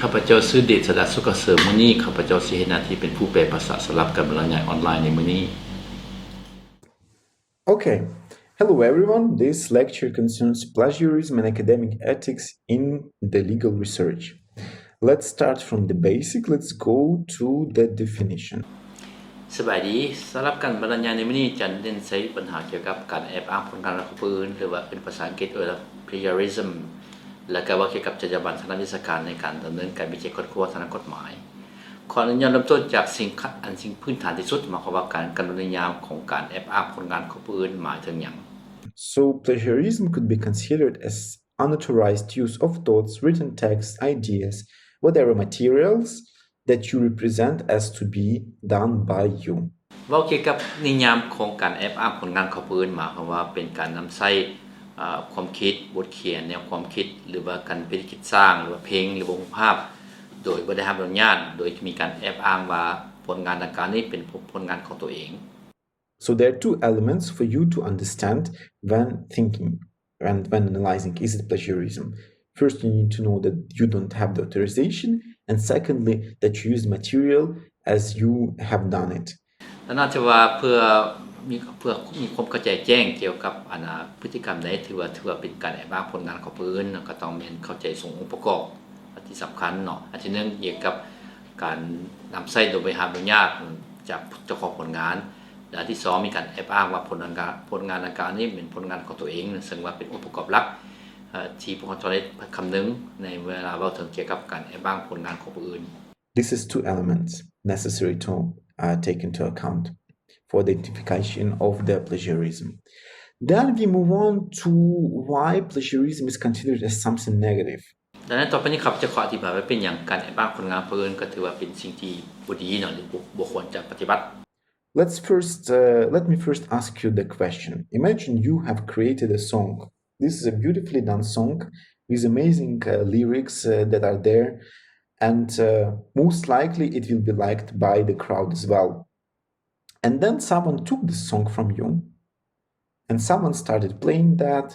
ຂ້າພະເຈົ້າຊື່ ເດດສະດາ ສຸກກະເສີມ. ມື້ນີ້ ຂ້າພະເຈົ້າຊິເຮັດໜ້າທີ່ເປັນຜູ້ແປພາສາສຳລັບການບັນລະຍາຍອອນລາຍໃນມື້ນີ້. Okay. Hello everyone. This lecture concerns plagiarism and academic ethics in the legal research. Let's start from the basic. Let's go to the definition. ສະບາຍດີ. ສຳລັບການບັນລະຍາຍໃນມື້ນີ້ ຈະເນັ້ນໃສ່ບັນຫາກ່ຽວກັບການແອບອ້າງຜົນງານຂອງຜູ້ອື່ນ ຫຼືວ່າເອີ້ນພາສາອັງກິດວ່າ plagiarism ແລະ ກໍເວົ້າກ່ຽວກັບຈັນຍາບັນທາງດ້ານວິຊາການໃນການດຳເນີນການວິໄຈຄົ້ນຄວ້າທາງດ້ານກົດໝາຍ. ຂໍອະນຸຍາດເລີ່ມຕົ້ນຈາກສິ່ງ ອັນ ສິ່ງພື້ນຖານທີ່ສຸດ, ໝາຍຄວາມວ່າການ ການລົງນິຍາມຂອງການແອບອ້າງຜົນງານຂອງຜູ້ອື່ນໝາຍເຖິງຫຍັງ? So plagiarism could be considered as unauthorized use of thoughts, written texts, ideas, whatever materials that you represent as to be done by you. ເວົ້າກ່ຽວກັບນິຍາມຂອງການແອບອ້າງຜົນງານຂອງຜູ້ອື່ນ ໝາຍຄວາມວ່າເປັນການນຳໃຊ້ ອາ ຄວາມຄິດ, ບົດຂຽນ, ແນວຄວາມຄິດ ຫຼືວ່າການເປັນຄິດສ້າງ ຫຼືວ່າເພງ ຫຼືວ່າຮູບພາບ ໂດຍບໍ່ໄດ້ຮັບອະນຸຍາດ, ໂດຍມີການແອບອ້າງວ່າຜົນງານດັ່ງກ່າວນີ້ເປັນຜົນງານຂອງຕົວເອງ. So there are two elements for you to understand when thinking and when analyzing, is it plagiarism? First, you need to know that you don't have the authorization, and secondly, that you use material as you have done it. ອັນນັ້ນຖືວ່າເພື່ອມີ ເພື່ອມີຄວາມເຂົ້າໃຈແຈ້ງກ່ຽວກັບ ອັນ ອາ ພຶດຕິກຳໃດ ຖືວ່າ ຖືວ່າເປັນການແອບອ້າງຜົນງານຂອງຜູ້ອື່ນ ກໍຕ້ອງແມ່ນເຂົ້າໃຈສອງອົງປະກອບທີ່ສຳຄັນເນາະ. ອັນທີໜຶ່ງ ກ່ຽວກັບການນຳໃຊ້ໂດຍບໍ່ໄດ້ຮັບອະນຸຍາດຈາກເຈົ້າຂອງຜົນງານ ແລະ ອັນທີສອງ ມີການແອບອ້າງວ່າຜົນງານ ຜົນງານດັ່ງກ່າວນີ້ເປັນຜົນງານຂອງຕົວເອງ ເຊິ່ງວ່າເປັນອົງປະກອບຫຼັກ ເອີ ທີ່ພວກເຮົາຕ້ອງໄດ້ຄຳນຶງໃນເວລາເວົ້າເຖິງກ່ຽວກັບການແອບອ້າງຜົນງານຂອງຜູ້ອື່ນ. This is two elements necessary to, uh, take into account for identification of the plagiarism. Then we move on to why plagiarism is considered as something negative. ດັ່ງນັ້ນ ຕໍ່ໄປນີ້ ຂ້າພະເຈົ້າຂໍອະທິບາຍວ່າເປັນຫຍັງການແອບອ້າງຜົນງານຜູ້ອື່ນກໍຖືວ່າເປັນສິ່ງທີ່ບໍ່ດີເນາະ ຫຼື ບໍ່ ບໍ່ຄວນຈະປະຕິບັດ. Let's first, uh, let me first ask you the question. Imagine you have created a song. This is a beautifully done song with amazing, uh, lyrics, uh, that are there, and, uh, most likely it will be liked by the crowd as well. And then someone took this song from you, and someone started playing that,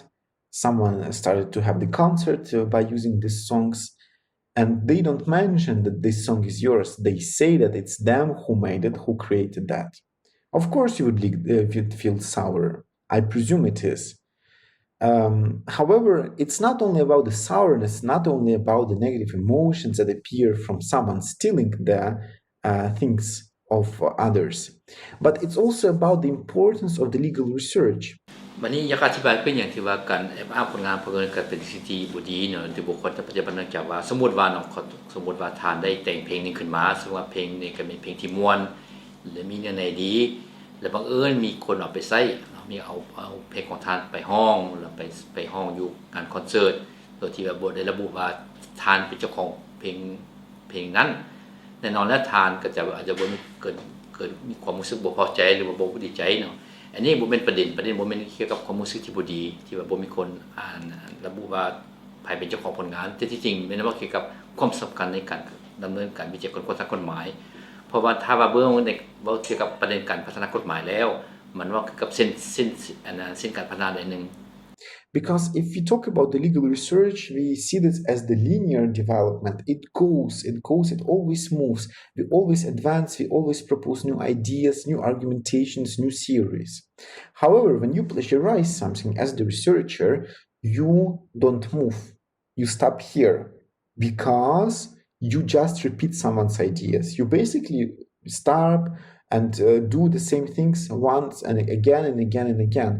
someone started to have the concert, uh, by using these songs, and they don't mention that this song is yours. They say that it's them who made it, who created that. Of course you would, uh, feel, feel sour. I presume it is. Um, however, it's not only about the sourness, not only about the negative emotions that appear from someone stealing the, uh, things of others, but it's also about the importance of the legal research. ບັດນີ້ຢາກອະທິບາຍເປັນຫຍັງທີ່ວ່າການແອບອ້າງຜົນງານຜູ້ອື່ນກໍເປັນສິ່ງທີ່ບໍ່ດີເນາະ ທີ່ບໍ່ຄວນຈະປະຕິບັດ. ເນື່ອງຈາກວ່າ ສົມມຸດວ່າເນາະ ສົມມຸດວ່າທ່ານໄດ້ແຕ່ງເພງໜຶ່ງຂຶ້ນມາ ເຊິ່ງວ່າເພງນີ້ກໍເປັນເພງທີ່ມ່ວນ ແລະ ມີເນື້ອໃນດີ ແລະ ບັງເອີນມີຄົນເອົາໄປໃຊ້ເນາະ ມີເອົາ ເອົາເພງຂອງທ່ານໄປຮ້ອງ ແລ້ວໄປ ໄປຮ້ອງຢູ່ງານຄອນເສີດ ໂດຍທີ່ວ່າບໍ່ໄດ້ລະບຸວ່າທ່ານເປັນເຈົ້າຂອງເພງ ເພງນັ້ນ. ແນ່ນອນແລ້ວ ທ່ານກໍຈະ ອາດຈະບໍ່ມີ ເກີດ ເກີດມີຄວາມຮູ້ສຶກບໍ່ພໍໃຈ ຫຼືວ່າບໍ່ດີໃຈເນາະ. ອັນນີ້ບໍ່ແມ່ນປະເດັນ, ປະເດັນບໍ່ແມ່ນກ່ຽວກັບຄວາມຮູ້ສຶກທີ່ບໍ່ດີ ທີ່ວ່າບໍ່ມີຄົນ ອ່າ ລະບຸວ່າໃຜເປັນເຈົ້າຂອງຜົນງານ, ແຕ່ທີ່ຈິງແມ່ນເວົ້າກ່ຽວກັບຄວາມສຳຄັນໃນການດຳເນີນການວິໄຈຄົ້ນຄວ້າທາງກົດໝາຍ. ເພາະວ່າຖ້າວ່າເບິ່ງໃນ ເວົ້າກ່ຽວກັບປະເດັນການພັດທະນາກົດໝາຍແລ້ວ ມັນເວົ້າກ່ຽວກັບເສັ້ນ ເສັ້ນ ອັນ ເສັ້ນການພັດທະນາໃດໜຶ່ງ. Because if we talk about the legal research, we see this as the linear development. It goes, it goes, it always moves. We always advance, we always propose new ideas, new argumentations, new theories. However, when you plagiarize something as the researcher, you don't move. You stop here because you just repeat someone's ideas. You basically start and, uh, do the same things once and again and again and again.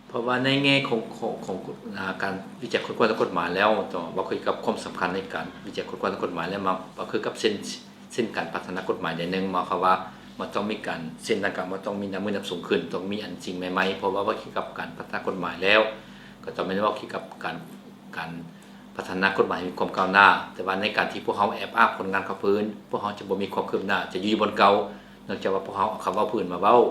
ເພາະວ່າໃນແງ່ຂອງ ຂອງ ຂອງ ອ່າ ການວິໄຈຄົ້ນຄວ້າທາງກົດໝາຍແລ້ວ ຕ້ອງເວົ້າກ່ຽວກັບຄວາມສຳຄັນໃນການວິໄຈຄົ້ນຄວ້າທາງກົດໝາຍ ແລ້ວມາເວົ້າຄືກັບເສັ້ນ ເຊັ່ນ ການພັດທະນາກົດໝາຍໃດໜຶ່ງ ໝາຍຄວາມວ່າມັນຕ້ອງມີການ ເສັ້ນດັ່ງກ່າວມັນຕ້ອງມີນັບມື້ນັບສູງຂຶ້ນ, ຕ້ອງມີອັນສິ່ງໃໝ່ໆ ເພາະວ່າເວົ້າກ່ຽວກັບການພັດທະນາກົດໝາຍແລ້ວ ກໍຕ້ອງແມ່ນເວົ້າກ່ຽວກັບການ ການພັດທະນາກົດໝາຍໃຫ້ມີຄວາມກ້າວໜ້າ. ແຕ່ວ່າໃນການທີ່ພວກເຮົາແອບອ້າງຜົນງານຂອງຜູ້ອື່ນ ພວກເຮົາຈະບໍ່ມີຄວາມຄືບໜ້າ, ຈະຢູ່ບ່ອນເກົ່າ, ເນື່ອງຈາກວ່າພວກເຮົາເອົາຄຳເວົ້າຜູ້ອື່ນມາເວົ້າ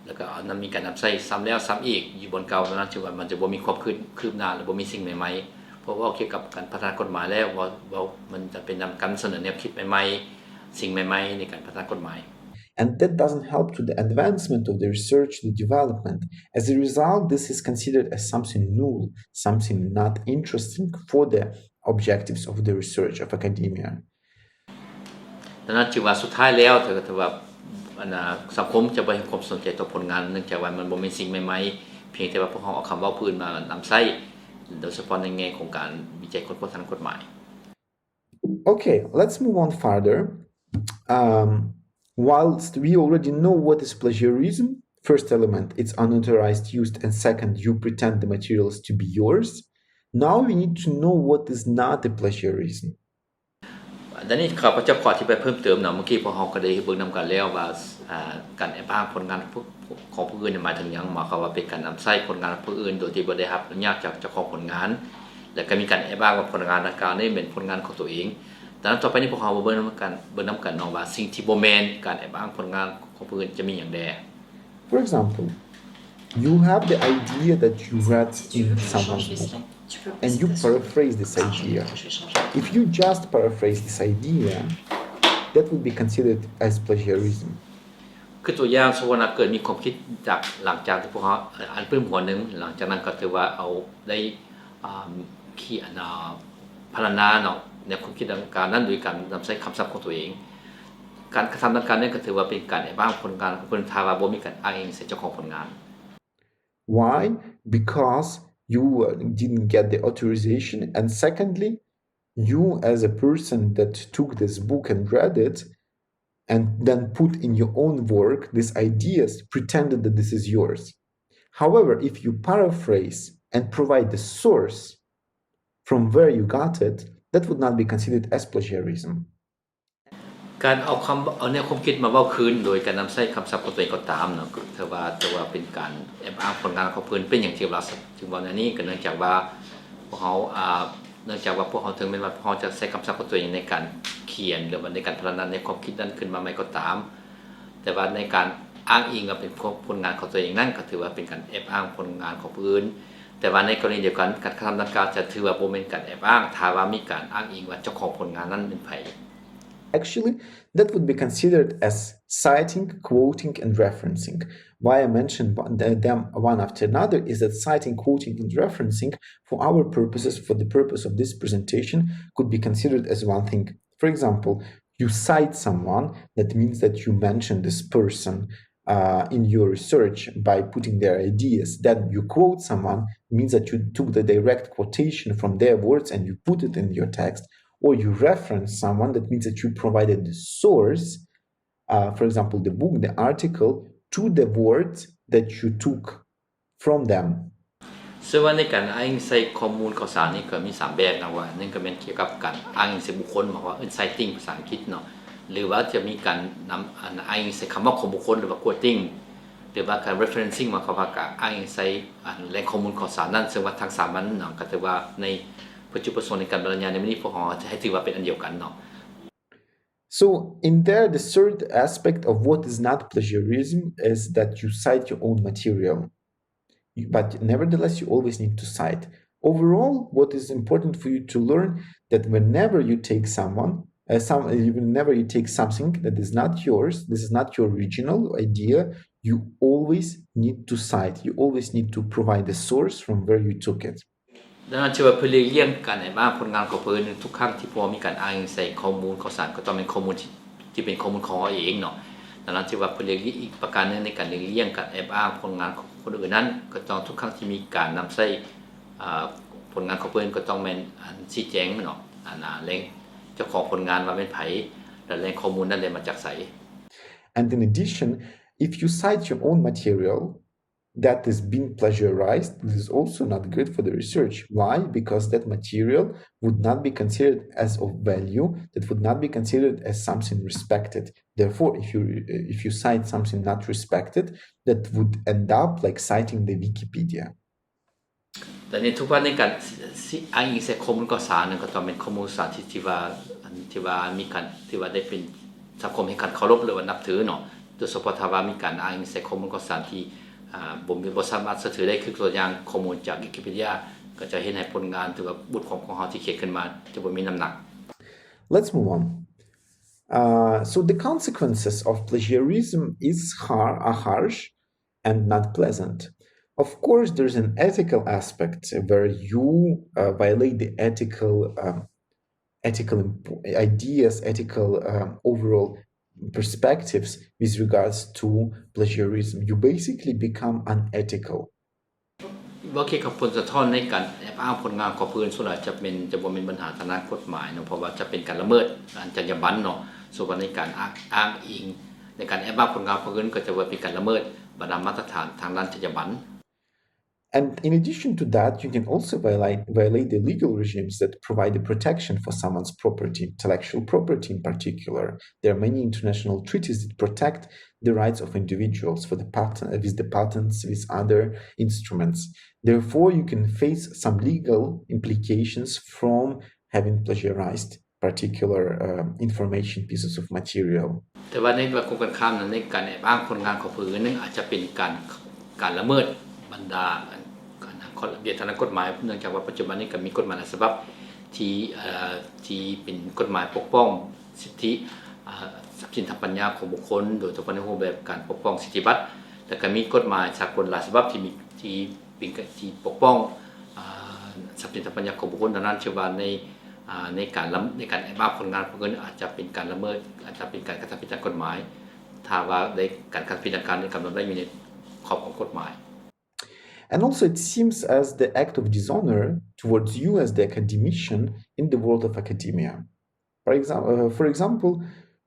ແລ້ວກໍເອົານຳ ມີການນຳໃຊ້ຊ້ຳແລ້ວຊ້ຳອີກຢູ່ບ່ອນເກົ່າ, ນັ້ນຖືວ່າມັນຈະບໍ່ມີຄວາມຄືບ ຄືບໜ້າ ແລະ ບໍ່ມີສິ່ງໃໝ່ໆ. ເພາະເວົ້າກ່ຽວກັບການພັດທະນາກົດໝາຍແລ້ວ ເວົ້າ ເວົ້າ ມັນຈະເປັນນຳການສະເໜີແນວຄິດໃໝ່ໆ, ສິ່ງໃໝ່ໆໃນການພັດທະນາກົດໝາຍ. and that doesn't help to the advancement of the research, the development. As a result, this is considered as something null, something not interesting for the objectives of the research of academia. ດັ່ງນັ້ນຈຶ່ງວ່າສຸດທ້າຍແລ້ວ ກໍຖືວ່າອັນນ່າ ສັງຄົມຈະບໍ່ໃຫ້ຄວາມສົນໃຈຕໍ່ຜົນງານ ເນື່ອງຈາກວ່າມັນບໍ່ແມ່ນສິ່ງໃໝ່ໆ ພຽງແຕ່ວ່າພວກເຮົາເອົາຄຳເວົ້າຜູ້ອື່ນມານຳໃຊ້ ໂດຍສະເພາະໃນແງ່ຂອງການວິໄຈຄົ້ນຄວ້າທາງກົດໝາຍ. Okay, let's move on further. Um, whilst we already know what is plagiarism, first element, it's unauthorized use, and second, you pretend the materials to be yours. Now we need to know what is not a plagiarism. ດຽວນີ້ຂ້າພະເຈົ້າຂໍອະທິບາຍເພີ່ມເຕີມເນາະ. ເມື່ອກີ້ພວກເຮົາກໍໄດ້ເບິ່ງນຳກັນແລ້ວວ່າ ອ່າ ການແອບອ້າງຜົນງານຂອງຜູ້ອື່ນໝາຍເຖິງຫຍັງ. ໝາຍຄວາມວ່າເປັນການນຳໃຊ້ຜົນງານຂອງຜູ້ອື່ນໂດຍທີ່ບໍ່ໄດ້ຮັບອະນຸຍາດຈາກເຈົ້າຂອງຜົນງານ ແລະ ກໍມີການແອບອ້າງວ່າຜົນງານດັ່ງກ່າວນີ້ເປັນຜົນງານຂອງຕົວເອງ. ດັ່ງນັ້ນ ຕໍ່ໄປນີ້ພວກເຮົາມາເບິ່ງນຳກັນ ເບິ່ງນຳກັນເນາະວ່າສິ່ງທີ່ບໍ່ແມ່ນການແອບອ້າງຜົນງານຂອງຜູ້ອື່ນຈະມີຫຍັງແດ່. For example, you have the idea that you read in someone's book and you paraphrase this idea. If you just paraphrase this idea, that would be considered as plagiarism. ຄືຕົວຢ່າງ ສົມມຸດວ່າເກີດມີຄວາມຄິດຈາກ ຫຼັງຈາກທີ່ພວກເຮົາ ອັນປຶ້ມຫົວໜຶ່ງ ຫຼັງຈາກນັ້ນກໍຖືວ່າເອົາໄດ້ ອ່າ ຂຽນ ອ່າ ພັນລະນາເນາະ ແນວຄວາມຄິດດັ່ງກ່າວນັ້ນໂດຍການນຳໃຊ້ຄຳສັບຂອງຕົວເອງ. ການກະທຳດັ່ງກ່າວນັ້ນກໍຖືວ່າເປັນການແອບອ້າງຜົນງານຂອງເພິ່ນ ຖ້າວ່າບໍ່ມີການອ້າງອີງໃສ່ເຈົ້າຂອງຜົນງານ. Why? Because you didn't get the authorization, and secondly, you as a person that took this book and read it and then put in your own work these ideas, pretended that this is yours. However, if you paraphrase and provide the source from where you got it, that would not be considered as plagiarism. ການເອົາຄຳ ເອົາແນວຄວາມຄິດມາເວົ້າຄືນໂດຍການນຳໃຊ້ຄຳສັບຂອງຕົວເອງກໍຕາມເນາະ ຖືວ່າ ຖືວ່າເປັນການແອບອ້າງຜົນງານຂອງເພິ່ນ. ເປັນຫຍັງທີ່ວ່າ ຈຶ່ງເວົ້າແນວນີ້? ກໍເນື່ອງຈາກວ່າພວກເຮົາ ອ່າ ເນື່ອງຈາກວ່າພວກເຮົາ ເຖິງແມ່ນວ່າພວກເຮົາຈະໃຊ້ຄຳສັບຂອງຕົວເອງໃນການຂຽນ ຫຼືວ່າໃນການພັນລະນາແນວຄວາມຄິດນັ້ນຂຶ້ນມາໃໝ່ກໍຕາມ, ແຕ່ວ່າໃນການອ້າງອີງວ່າເປັນຜົນງານຂອງຕົວເອງນັ້ນ ກໍຖືວ່າເປັນການແອບອ້າງຜົນງານຂອງຜູ້ອື່ນ. ແຕ່ວ່າໃນກໍລະນີດຽວກັນ ການກະທຳດັ່ງກ່າວຈະຖືວ່າບໍ່ແມ່ນການແອບອ້າງ ຖ້າວ່າມີການອ້າງອີງວ່າເຈົ້າຂອງຜົນງານນັ້ນແມ່ນໃຜ. Actually, that would be considered as citing, quoting, and referencing. Why I mentioned them one after another is that citing, quoting, and referencing for our purposes, for the purpose of this presentation, could be considered as one thing. For example, you cite someone, that means that you mention this person uh, in your research by putting their ideas. Then you quote someone, means that you took the direct quotation from their words and you put it in your text. Or you reference someone, that means that you provided the source, uh, for example, the book, the article, to the words that you took from them. ເຊິ່ງວ່າໃນການອ້າງອີງໃສ່ຂໍ້ມູນຂ່າວສານນີ້ກໍມີສາມແບບນະ ວ່າໜຶ່ງກໍແມ່ນກ່ຽວກັບການອ້າງອີງໃສ່ບຸກຄົນ ໝາຍຄວາມວ່າເອີ້ນ citing ພາສາອັງກິດເນາະ ຫຼືວ່າຈະມີການນຳ ອັນ ອ້າງອີງໃສ່ຄຳເວົ້າຂອງບຸກຄົນ ຫຼືວ່າ quoting ຫຼືວ່າການ referencing ໝາຍຄວາມວ່າການອ້າງອີງໃສ່ ອັນ ແຫຼ່ງຂໍ້ມູນຂ່າວສານນັ້ນ ເຊິ່ງວ່າທັງສາມອັນເນາະ ກໍຖືວ່າໃນ ຈຸດປະສົງໃນການບັນລະຍາຍໃນມື້ນີ້ ພວກເຮົາຈະໃຫ້ຖືວ່າເປັນອັນດຽວກັນເນາະ. So, in there, the third aspect of what is not plagiarism is that you cite your own material. But nevertheless, you always need to cite. Overall, what is important for you to learn that whenever you take someone, uh, some, uh, whenever you take something that is not yours, this is not your original idea, you always need to cite. You always need to provide the source from where you took it. ດັ່ງນັ້ນ ຖືວ່າເພື່ອຫຼີກລ່ຽງການແອບອ້າງຜົນງານຂອງຜູ້ອື່ນ ທຸກຄັ້ງທີ່ພວກເຮົາມີການອ້າງອີງໃສ່ຂໍ້ມູນຂ່າວສານ ກໍຕ້ອງເປັນຂໍ້ມູນທີ່ ທີ່ເປັນຂໍ້ມູນຂອງເຮົາເອງເນາະ. ດັ່ງນັ້ນ ຖືວ່າເພື່ອຫຼີກລ່ຽງ ອີກປະການໜຶ່ງໃນການຫຼີກລ່ຽງການແອບອ້າງຜົນງານຂອງຄົນອື່ນນັ້ນ ກໍຕ້ອງທຸກຄັ້ງທີ່ມີການນຳໃຊ້ ອາ ຜົນງານຂອງຜູ້ອື່ນ ກໍຕ້ອງແມ່ນ ອັນ ຊີ້ແຈງເນາະ ອັນ ອາ ແຫຼ່ງເຈົ້າຂອງຜົນງານວ່າແມ່ນໃຜ ແລະ ແຫຼ່ງຂໍ້ມູນນັ້ນໄດ້ມາຈາກໃສ. And in addition, if you cite your own material, that is being plagiarized, this is also not good for the research. Why? Because that material would not be considered as of value, that would not be considered as something respected. Therefore, if you, if you cite something not respected, that would end up like citing the Wikipedia. ແຕ່ໃນທຸກວັນໃນການ ອ້າງອີງໃສ່ຂໍ້ມູນຂ່າວສານນັ້ນ ກໍຕ້ອງເປັນຂໍ້ມູນຂ່າວສານທີ່ ທີ່ວ່າ ທີ່ວ່າມີການ ທີ່ວ່າໄດ້ເປັນສັງຄົມໃຫ້ການເຄົາລົບ ຫຼືວ່ານັບຖືເນາະ. ໂດຍສະເພາະຖ້າວ່າມີການອ້າງອີງໃສ່ຂໍ້ມູນຂ່າວສານທີ່ ອາ ບໍ່ ບໍ່ສາມາດເຊື່ອຖືໄດ້ ຄືຕົວຢ່າງຂໍ້ມູນຈາກວິກິເປເດຍ ກໍຈະເຮັດໃຫ້ຜົນງານ ຫຼືວ່າບົດຄວາມຂອງເຮົາທີ່ຂຽນຂຶ້ນມາ ຈະບໍ່ມີນ້ຳໜັກ. Let's move on. Uh, so the consequences of plagiarism is har- are harsh and not pleasant. Of course, there's an ethical aspect where you uh, violate the ethical um, ethical imp- ideas, ethical um, overall perspectives with regards to plagiarism. You basically become unethical. ເວົ້າກ່ຽວກັບຜົນສະທ້ອນໃນການແອບອ້າງຜົນງານຂອງຜູ້ອື່ນ ສ່ວນຫຼາຍຈະເປັນ ຈະບໍ່ແມ່ນບັນຫາທາງດ້ານກົດໝາຍເນາະ ເພາະວ່າຈະເປັນການລະເມີດອັນຈັນຍາບັນເນາະ ສ່ວນວ່າໃນການອ້າງອີງ ໃນການແອບອ້າງຜົນງານຂອງຜູ້ອື່ນ ກໍຈະວ່າເປັນການລະເມີດບັນດາມາດຕະຖານທາງດ້ານຈັນຍາບັນ. And in addition to that, you can also violate, violate the legal regimes that provide the protection for someone's property, intellectual property in particular. There are many international treaties that protect the rights of individuals for the patent, with the patents, with other instruments. Therefore, you can face some legal implications from having plagiarized particular uh, information, pieces of material. ແຕ່ວ່າໃນແບບກົງກັນຂ້າມນັ້ນ ໃນການແອບອ້າງຜົນງານຂອງຜູ້ອື່ນນັ້ນ ອາດຈະເປັນການ ການລະເມີດບັນດາອັນ ອັນ ລະບຽບທາງດ້ານກົດໝາຍ ເນື່ອງຈາກວ່າປັດຈຸບັນນີ້ກໍມີກົດໝາຍຫຼາຍສະບັບທີ່ ເອີ ທີ່ເປັນກົດໝາຍປົກປ້ອງສິດທິ ເອີ ຊັບສິນທາງປັນຍາຂອງບຸກຄົນ ໂດຍສະເພາະໃນຮູບແບບການປົກປ້ອງສິດທິບັດ ແລະ ກໍມີກົດໝາຍສາກົນຫຼາຍສະບັບທີ່ມີ ທີ່ ເປັນການທີ່ປົກປ້ອງ ອາ ຊັບສິນທາງປັນຍາຂອງບຸກຄົນ ດັ່ງນັ້ນ ເຊື່ອວ່າໃນ ອາ ໃນການລະ ໃນການແອບອ້າງຜົນງານຂອງເພິ່ນ ອາດຈະເປັນການລະເມີດ ອາດຈະເປັນການກະທຳຜິດທາງກົດໝາຍ ຖ້າວ່າໄດ້ການກະທຳຜິດທາງການ ກຳນົດໄວ້ຢູ່ໃນຂອບຂອງກົດໝາຍ. And also, it seems as the act of dishonor towards you as the academician in the world of academia. For example, uh, for example,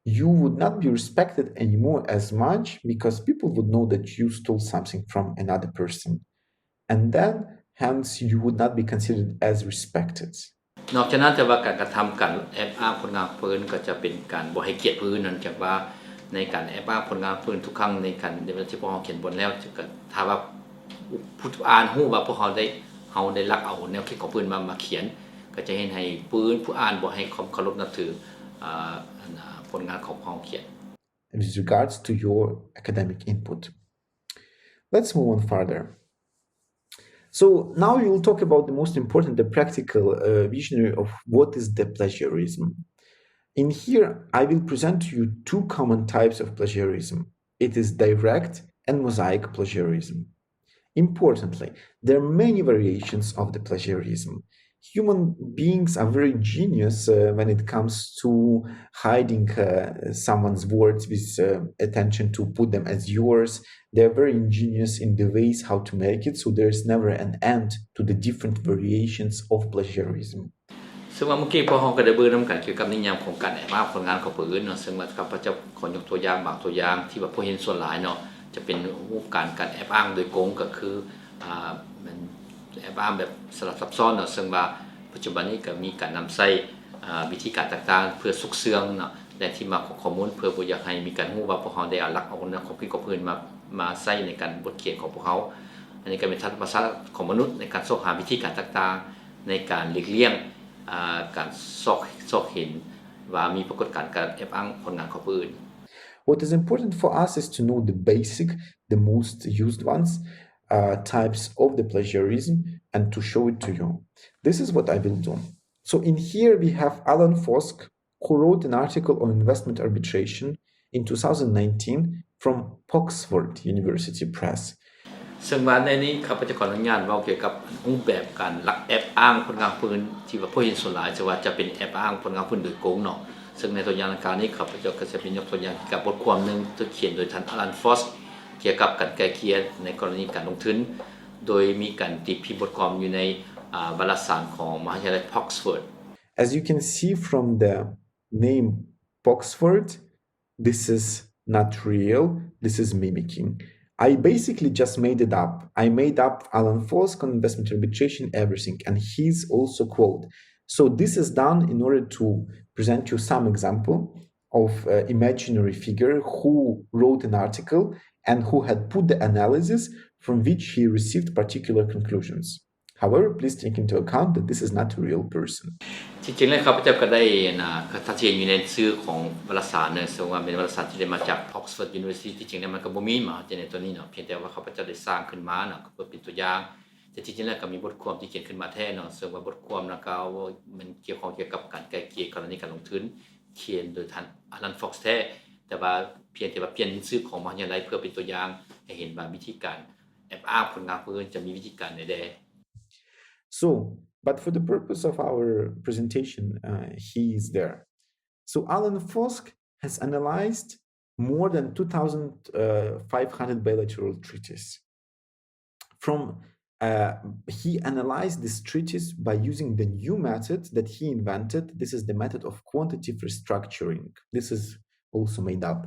you would not be respected anymore as much because people would know that you stole something from another person. And then, hence, you would not be considered as respected. ນອກຈາກນັ້ນ ແຕ່ວ່າການກະທຳການແອບອ້າງຜົນງານຂອງເພິ່ນ ກໍຈະເປັນການບໍ່ໃຫ້ກຽດຜູ້ອື່ນ ເນື່ອງຈາກວ່າໃນການແອບອ້າງຜົນງານຂອງເພິ່ນທຸກຄັ້ງ ໃນການ ໃນເວລາທີ່ພວກເຮົາຂຽນບົດແລ້ວ ຈະ ຖ້າວ່າຜູ້ອ່ານຮູ້ວ່າພວກເຮົາໄດ້ ເຮົາໄດ້ລັກເອົາແນວຄິດຂອງເພິ່ນມາ ມາຂຽນ ກໍຈະເຮັດໃຫ້ຜູ້ອື່ນ ຜູ້ອ່ານບໍ່ໃຫ້ຄວາມເຄົາລົບນັບຖື ອາ ອັນ ອາ ຜົນງານຂອງພວກເຮົາຂຽນ. With regards to your academic input. Let's move on further. So now we will talk about the most important, the practical uh, visionary of what is the plagiarism. In here, I will present to you two common types of plagiarism. It is direct and mosaic plagiarism. Importantly, there are many variations of the plagiarism. Human beings are very ingenious uh, when it comes to hiding uh, someone's words with uh, attention to put them as yours. They are very ingenious in the ways how to make it, so there is never an end to the different variations of plagiarism. ເຊິ່ງວ່າເມື່ອກີ້ພວກເຮົາກໍໄດ້ເບິ່ງນຳກັນກ່ຽວກັບນິຍາມຂອງການແອບອ້າງຜົນງານຂອງຜູ້ອື່ນເນາະ ເຊິ່ງວ່າຂ້າພະເຈົ້າຂໍຍົກຕົວຢ່າງບາງຕົວຢ່າງທີ່ວ່າພົບເຫັນສ່ວນຫຼາຍເນາະ ຈະເປັນຮູບການ ການແອບອ້າງໂດຍກົງ ກໍຄື ອາ ແມ່ນແອບອ້າງແບບສະຫຼັບຊັບຊ້ອນເນາະ ເຊິ່ງວ່າປັດຈຸບັນນີ້ກໍມີການນຳໃຊ້ ອາ ວິທີການຕ່າງໆ ເພື່ອຊຸກເຊື່ອງເນາະ ແຫຼ່ງທີ່ມາຂອງຂໍ້ມູນ ເພື່ອບໍ່ຢາກໃຫ້ມີການຮູ້ວ່າພວກເຮົາໄດ້ເອົາ ລັກເອົາແນວຄວາມຄິດຂອງຜູ້ອື່ນມາ ມາໃຊ້ໃນການບົດຂຽນຂອງພວກເຮົາ. ອັນນີ້ກໍເປັນທຳມະຊາດຂອງມະນຸດໃນການຊອກຫາວິທີການຕ່າງໆ ໃນການຫຼີກລ່ຽງ ອາ ການຊອກ ຊອກເຫັນວ່າມີປາກົດການການແອບອ້າງຜົນງານຂອງຜູ້ອື່ນ. What is important for us is to know the basic, the most used ones, uh, types of the plagiarism and to show it to you. This is what I will do. So in here we have Alan Fosk, who wrote an article on investment arbitration in two thousand nineteen from Oxford University Press. ເຊິ່ງວ່າໃນນີ້ຂ້າພະເຈົ້າຂໍອະນຸຍາດເວົ້າກ່ຽວກັບຮູບແບບການລັກແອບອ້າງຜົນງານຜູ້ອື່ນ ທີ່ວ່າພົບເຫັນສ່ວນຫຼາຍ ເຊິ່ງວ່າຈະເປັນແອບອ້າງຜົນງານຜູ້ອື່ນໂດຍກົງເນາະ. ເຊິ່ງໃນຕົວຢ່າງດັ່ງກ່າວນີ້ ຂ້າພະເຈົ້າກໍຈະເປັນຍົກຕົວຢ່າງກັບບົດຄວາມໜຶ່ງ ທີ່ຂຽນໂດຍທ່ານ Alan Fosk ກ່ຽວກັບການໄກ່ເກ່ຍໃນກໍລະນີການລົງທຶນ ໂດຍມີການຕີພິມບົດຄວາມຢູ່ໃນ ອາ ວາລະສານຂອງມະຫາວິທະຍາໄລ Oxford. As you can see from the name Oxford, this is not real, this is mimicking. I basically just made it up. I made up Alan Fosk on investment arbitration, everything, and his also quote. So this is done in order to present you some example of uh, imaginary figure who wrote an article and who had put the analysis from which he received particular conclusions. However, please take into account that this is not a real person. ທີ່ຈິງແລ້ວຂ້າພະເຈົ້າກໍໄດ້ ອັນ ອາ ກະທຳເຫັນຢູ່ໃນຊື່ຂອງວາລະສານເນາະ ເຊິ່ງວ່າເປັນວາລະສານທີ່ໄດ້ມາຈາກ Oxford University ທີ່ຈິງແລ້ວມັນກໍບໍ່ມີມາຫາວິທະຍາໄລຕົວນີ້ເນາະ ພຽງແຕ່ວ່າຂ້າພະເຈົ້າໄດ້ສ້າງຂຶ້ນມາເນາະ ເພື່ອເປັນຕົວຢ່າງ ແຕ່ທີ່ຈິງແລ້ວກໍມີບົດຄວາມທີ່ຂຽນຂຶ້ນມາແທ້ເນາະ ເຊິ່ງວ່າບົດຄວາມນັ້ນກໍແມ່ນກ່ຽວຂ້ອງກ່ຽວກັບການໄກ່ເກ່ຍກໍລະນີການລົງທຶນ ຂຽນໂດຍທ່ານ Alan Fox ແທ້, ແຕ່ວ່າພຽງແຕ່ວ່າປ່ຽນຊື່ຂອງມະຫາວິທະຍາໄລ ເພື່ອເປັນຕົວຢ່າງໃຫ້ເຫັນວ່າວິທີການແອບອ້າງຜົນງານຂອງຜູ້ອື່ນຈະມີວິທີການໃດແດ່. So, but for the purpose of our presentation, uh, he is there. So Alan Fosk has analyzed more than two thousand five hundred bilateral treaties. From, uh, he analyzed these treaties by using the new method that he invented. This is the method of quantitative restructuring. This is also made up.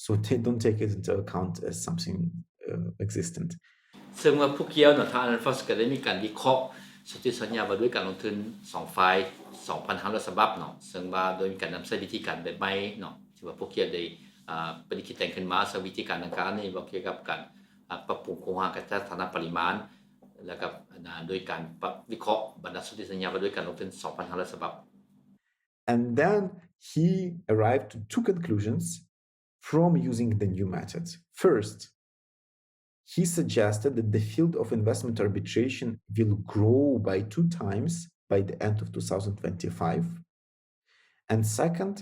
So they don't take it into account as something, uh, existent. ເຊິ່ງວ່າຜູ້ກ່ຽວເນາະ ທ່ານ Alan Fox ກໍໄດ້ມີການວິເຄາະສົນທິສັນຍາວ່າດ້ວຍການລົງທຶນສອງຝ່າຍ ສອງພັນຫ້າຮ້ອຍສະບັບເນາະ, ເຊິ່ງວ່າໂດຍມີການນຳໃຊ້ວິທີການແບບໃໝ່ເນາະ ທີ່ວ່າຜູ້ກ່ຽວໄດ້ ອ່າ ປະດິດຄິດແຕ່ງຂຶ້ນມາ. ເຊິ່ງວິທີການດັ່ງກ່າວນີ້ເວົ້າກ່ຽວກັບການ ອ່າ ປັບປຸງໂຄງຮ່າງການຈັດສັນຖານະປະລິມານ ແລະ ກັບ ອ່າ ໂດຍການປະ ວິເຄາະບັນດາສົນທິສັນຍາວ່າດ້ວຍການລົງທຶນສອງພັນຫ້າຮ້ອຍສະບັບ. And then he arrived to two conclusions from using the new method. First, he suggested that the field of investment arbitration will grow by two times by the end of two thousand twenty-five. And second,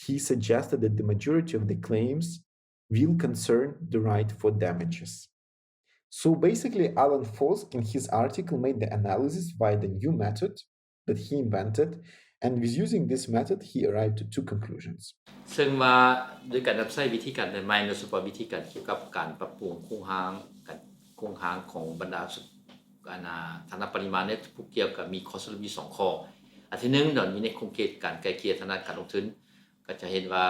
he suggested that the majority of the claims will concern the right for damages. So basically, Alan Fosk in his article made the analysis via the new method that he invented, and with using this method, he arrived to two conclusions. ເຊິ່ງວ່າໂດຍການນຳໃຊ້ວິທີການໃໝ່ໆ ໂດຍສະເພາະວິທີການກ່ຽວກັບການປັບປຸງໂຄງຮ່າງ ການໂຄງຮ່າງຂອງບັນດາ ອັນນ່າ ຖານະປະລິມານ ໃນຜູ້ກ່ຽວກໍມີຂໍ້ສະຫຼຸບຢູ່ສອງຂໍ້. ອັນທີໜຶ່ງເນາະ ມີໃນຂົງເຂດການໄກ່ເກ່ຍທາງດ້ານການລົງທຶນ ກໍຈະເຫັນວ່າ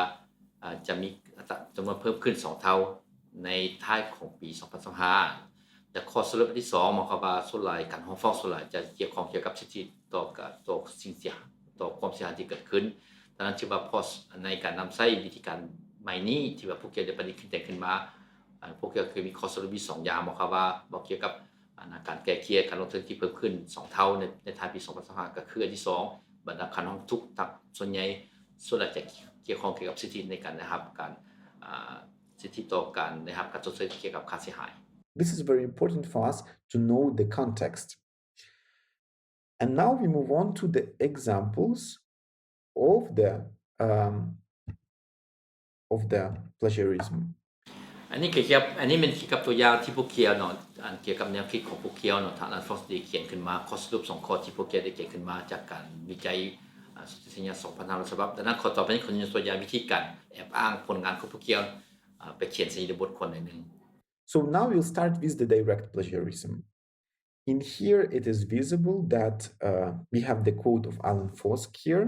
ອາ ຈະມີອັດຕາຈຳນວນເພີ່ມຂຶ້ນສອງເທົ່າໃນທ້າຍຂອງປີສອງພັນຊາວຫ້າ ແລະ ຂໍ້ສະຫຼຸບອັນທີສອງ ໝາຍຄວາມວ່າສ່ວນຫຼາຍການຮ້ອງຟ້ອງສ່ວນຫຼາຍຈະກ່ຽວຂ້ອງກ່ຽວກັບສິດທິຕໍ່ການ ຕໍ່ສິ່ງເສຍຫາຍ ຕໍ່ຄວາມເສຍຫາຍທີ່ເກີດຂຶ້ນ. ດັ່ງນັ້ນ ຖືວ່າຂໍ້ ໃນການນຳໃຊ້ວິທີການໃໝ່ນີ້ ທີ່ວ່າພວກເຈົ້າໄດ້ປະດິດຂຶ້ນແຕ່ງຂຶ້ນມາ ອາ ພວກເຈົ້າຄືມີຂໍ້ສະຫຼຸບຢູ່ສອງຢ່າງ ໝາຍຄວາມວ່າເວົ້າກ່ຽວກັບ ອັນນ່າ ການໄກ່ເກ່ຍການລົງທຶນທີ່ເພີ່ມຂຶ້ນສອງເທົ່າໃນ ໃນທ້າຍປີສອງພັນຊາວຫ້າ ກໍຄືອັນທີສອງ ບັນດາການຮ້ອງທຸກທັງສ່ວນໃຫຍ່ ສ່ວນຫຼາຍຈະກ່ຽວຂ້ອງກ່ຽວກັບສິດທິໃນການໄດ້ຮັບການ ອ່າ ສິດທິຕໍ່ການໄດ້ຮັບການຊົດເຊີຍກ່ຽວກັບຄ່າເສຍຫາຍ. This is very important for us to know the context. And now we move on to the examples of the, um, of the plagiarism. ອັນນີ້ກ່ຽວກັບ ອັນນີ້ແມ່ນກ່ຽວກັບຕົວຢ່າງທີ່ພວກເຈົ້າເນາະ ອັນກ່ຽວກັບແນວຄິດຂອງພວກເຈົ້າເນາະ ທ່ານ Alan Fox ໄດ້ຂຽນຂຶ້ນມາ ຂໍ້ສະຫຼຸບສອງຂໍ້ທີ່ພວກເຈົ້າໄດ້ຂຽນຂຶ້ນມາຈາກການວິໄຈ ອາ ສົນທິສັນຍາສອງພັນຫ້າຮ້ອຍສະບັບ. ດັ່ງນັ້ນ ຂໍຕໍ່ໄປນີ້ ຂໍອະນຸຍາດຕົວຢ່າງວິທີການແອບອ້າງຜົນງານຂອງພວກເຈົ້າ ອາ ໄປຂຽນໃສ່ໃນບົດຄວາມໜ້ອຍໜຶ່ງ. So now we'll start with the direct plagiarism. In here, it is visible that, uh, we have the quote of Alan Fosk here,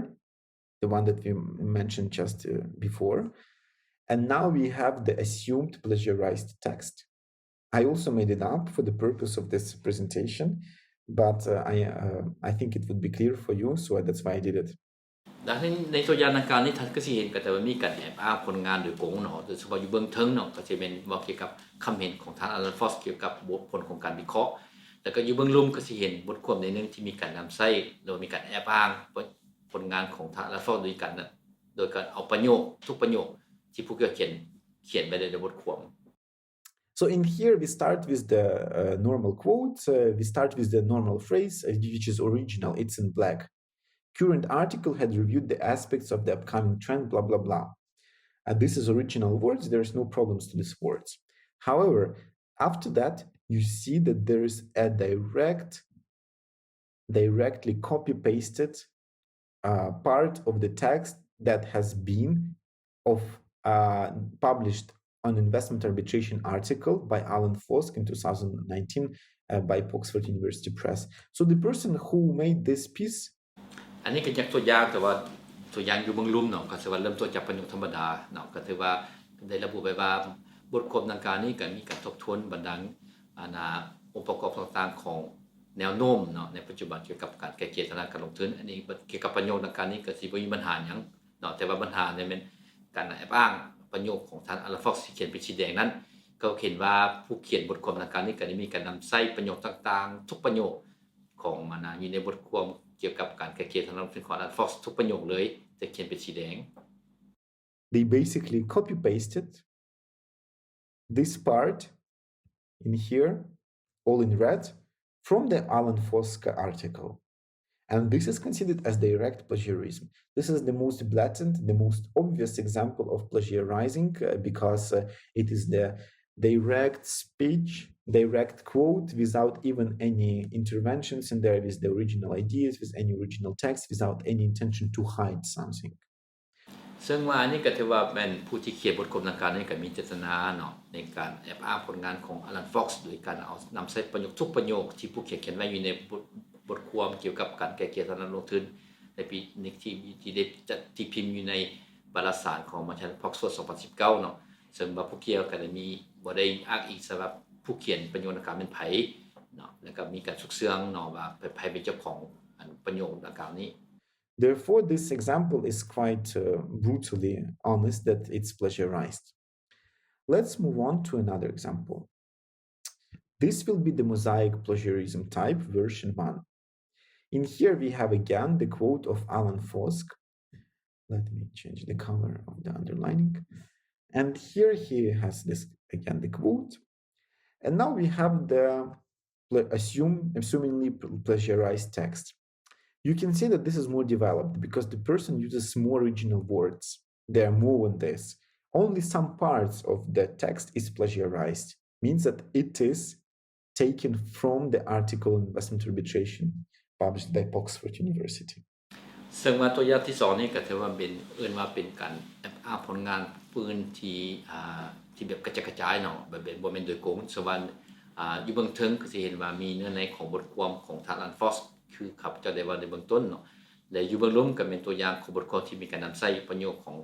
the one that we mentioned just, uh, before. And now we have the assumed plagiarized text. I also made it up for the purpose of this presentation, but, uh, I, uh, I think it would be clear for you, so that's why I did it. ດັ່ງນັ້ນ ໃນຕົວຢ່າງດັ່ງກ່າວນີ້ ທ່ານກໍຊິເຫັນກໍແຕ່ວ່າມີການແອບອ້າງຜົນງານໂດຍກົງເນາະ, ໂດຍສະເພາະຢູ່ເບື້ອງເທິງເນາະ ກໍຊິແມ່ນເວົ້າກ່ຽວກັບຄຳເຫັນຂອງທ່ານ Alan Fox ກ່ຽວກັບບົດຜົນຂອງການວິເຄາະ, ແລ້ວກໍຢູ່ເບື້ອງລຸ່ມກໍຊິເຫັນບົດຄວາມໃດໜຶ່ງທີ່ມີການນຳໃຊ້ ຫຼືວ່າມີການແອບອ້າງ ຜົນງານຂອງທ່ານ Alan Fox ໂດຍການ ໂດຍການເອົາປະໂຫຍກ ທຸກປະໂຫຍກທີ່ຜູ້ກ່ຽວຂຽນ ຂຽນໄວ້ໃນບົດຄວາມ. So in here, we start with the, uh, normal quote. Uh, we start with the normal phrase, uh, which is original. It's in black. Current article had reviewed the aspects of the upcoming trend, blah, blah, blah. Uh, this is original words. There's no problems to these words. However, after that, you see that there is a direct, directly copy-pasted, uh, part of the text that has been of, uh, published on investment arbitration article by Alan Fosk in two thousand nineteen, uh, by Oxford University Press. So the person who made this piece ອັນນີ້ກໍຍົກຕົວຢ່າງ ແຕ່ວ່າຕົວຢ່າງຢູ່ເບື້ອງລຸ່ມເນາະ ກໍຖືວ່າເລີ່ມຕົ້ນຈາກປະໂຫຍກທຳມະດາເນາະ ກໍຖືວ່າໄດ້ລະບຸໄວ້ວ່າ ບົດຄວາມດັ່ງກ່າວນີ້ກໍມີການທົບທວນບັນດາ ອັນນ່າ ອົງປະກອບຕ່າງໆຂອງແນວໂນ້ມເນາະ ໃນປັດຈຸບັນກ່ຽວກັບການໄກ່ເກ່ຍທາງດ້ານການລົງທຶນ. ອັນນີ້ກ່ຽວກັບປະໂຫຍກດັ່ງກ່າວນີ້ກໍຊິບໍ່ມີບັນຫາຫຍັງເນາະ ແຕ່ວ່າບັນຫານີ້ແມ່ນການແອບອ້າງປະໂຫຍກຂອງທ່ານ Alan Fox ທີ່ຂຽນເປັນສີແດງນັ້ນ ກໍເຫັນວ່າຜູ້ຂຽນບົດຄວາມດັ່ງກ່າວນີ້ກໍໄດ້ມີການນຳໃຊ້ປະໂຫຍກຕ່າງໆ ທຸກປະໂຫຍກ ຂອງມັນນະ ຢູ່ໃນບົດຄວາມກ່ຽວກັບການໄກ່ເກ່ຍທາງດ້ານການລົງທຶນຂອງ Alan Fox ທຸກປະໂຫຍກເລີຍ ແຕ່ຂຽນເປັນສີແດງ. They basically copy-pasted this part in here, all in red, from the Alan Fosk article. And this is considered as direct plagiarism. This is the most blatant, the most obvious example of plagiarizing, uh, because, uh, it is the direct speech, direct quote, without even any interventions in there with the original ideas, with any original text, without any intention to hide something. ເຊິ່ງວ່າອັນນີ້ກໍຖືວ່າແມ່ນຜູ້ທີ່ຂຽນບົດຄວາມດັ່ງກ່າວນີ້ກໍມີເຈດຕະນາເນາະ ໃນການແອບອ້າງຜົນງານຂອງ Alan Fox ໂດຍການເອົານຳໃຊ້ປະໂຫຍກທຸກປະໂຫຍກທີ່ຜູ້ຂຽນຂຽນໄວ້ຢູ່ໃນບົດ ບົດຄວາມກ່ຽວກັບການໄກ່ເກ່ຍຕະຫຼາດລົງທຶນ ໃນປີ ໃນທີ່ ທີ່ໄດ້ຈັດຕີພິມຢູ່ໃນວາລະສານຂອງມະຫາຊົນ Fox ສອງພັນສິບເກົ້າເນາະ ເຊິ່ງວ່າຜູ້ກ່ຽວກໍໄດ້ມີ ບໍ່ໄດ້ອ້າງອີງສຳລັບຜູ້ຂຽນປະໂຫຍກດັ່ງກ່າວແມ່ນໃຜເນາະ ແລ້ວກໍມີການຊຸກເຊື່ອງເນາະວ່າໃຜເປັນເຈົ້າຂອງອັນປະໂຫຍກດັ່ງກ່າວນີ້. Therefore, this example is quite, uh, brutally honest that it's plagiarized. Let's move on to another example. This will be the mosaic plagiarism type version one. In here, we have again the quote of Alan Fox. Let me change the color of the underlining. And here he has this, again, the quote. And now we have the pla-, assume, assumingly pl-, plagiarized text. You can see that this is more developed because the person uses more original words. There are more than this. Only some parts of the text is plagiarized, means that it is taken from the article in Westminster Arbitration published by Oxford University. ເຊິ່ງວ່າຕົວຢ່າງທີສອງນີ້ກໍຖືວ່າເປັນ ເອີ້ນວ່າເປັນການແອບອ້າງຜົນງານຜູ້ອື່ນທີ່ ອ່າ ທີ່ແບບກະຈັດກະຈາຍເນາະ ແບບ ແບບບໍ່ແມ່ນໂດຍກົງ. ເຊິ່ງວ່າ ອ່າ ຢູ່ເບື້ອງເທິງກໍຊິເຫັນວ່າມີເນື້ອໃນຂອງບົດຄວາມຂອງທ່ານ Alan Fox ຄືຂ້າພະເຈົ້າໄດ້ເວົ້າໃນເບື້ອງຕົ້ນເນາະ ແລະ ຢູ່ເບື້ອງລຸ່ມກໍແມ່ນຕົວຢ່າງຂອງບົດຄວາມທີ່ມີການນຳໃຊ້ປະໂຫຍກຂອງ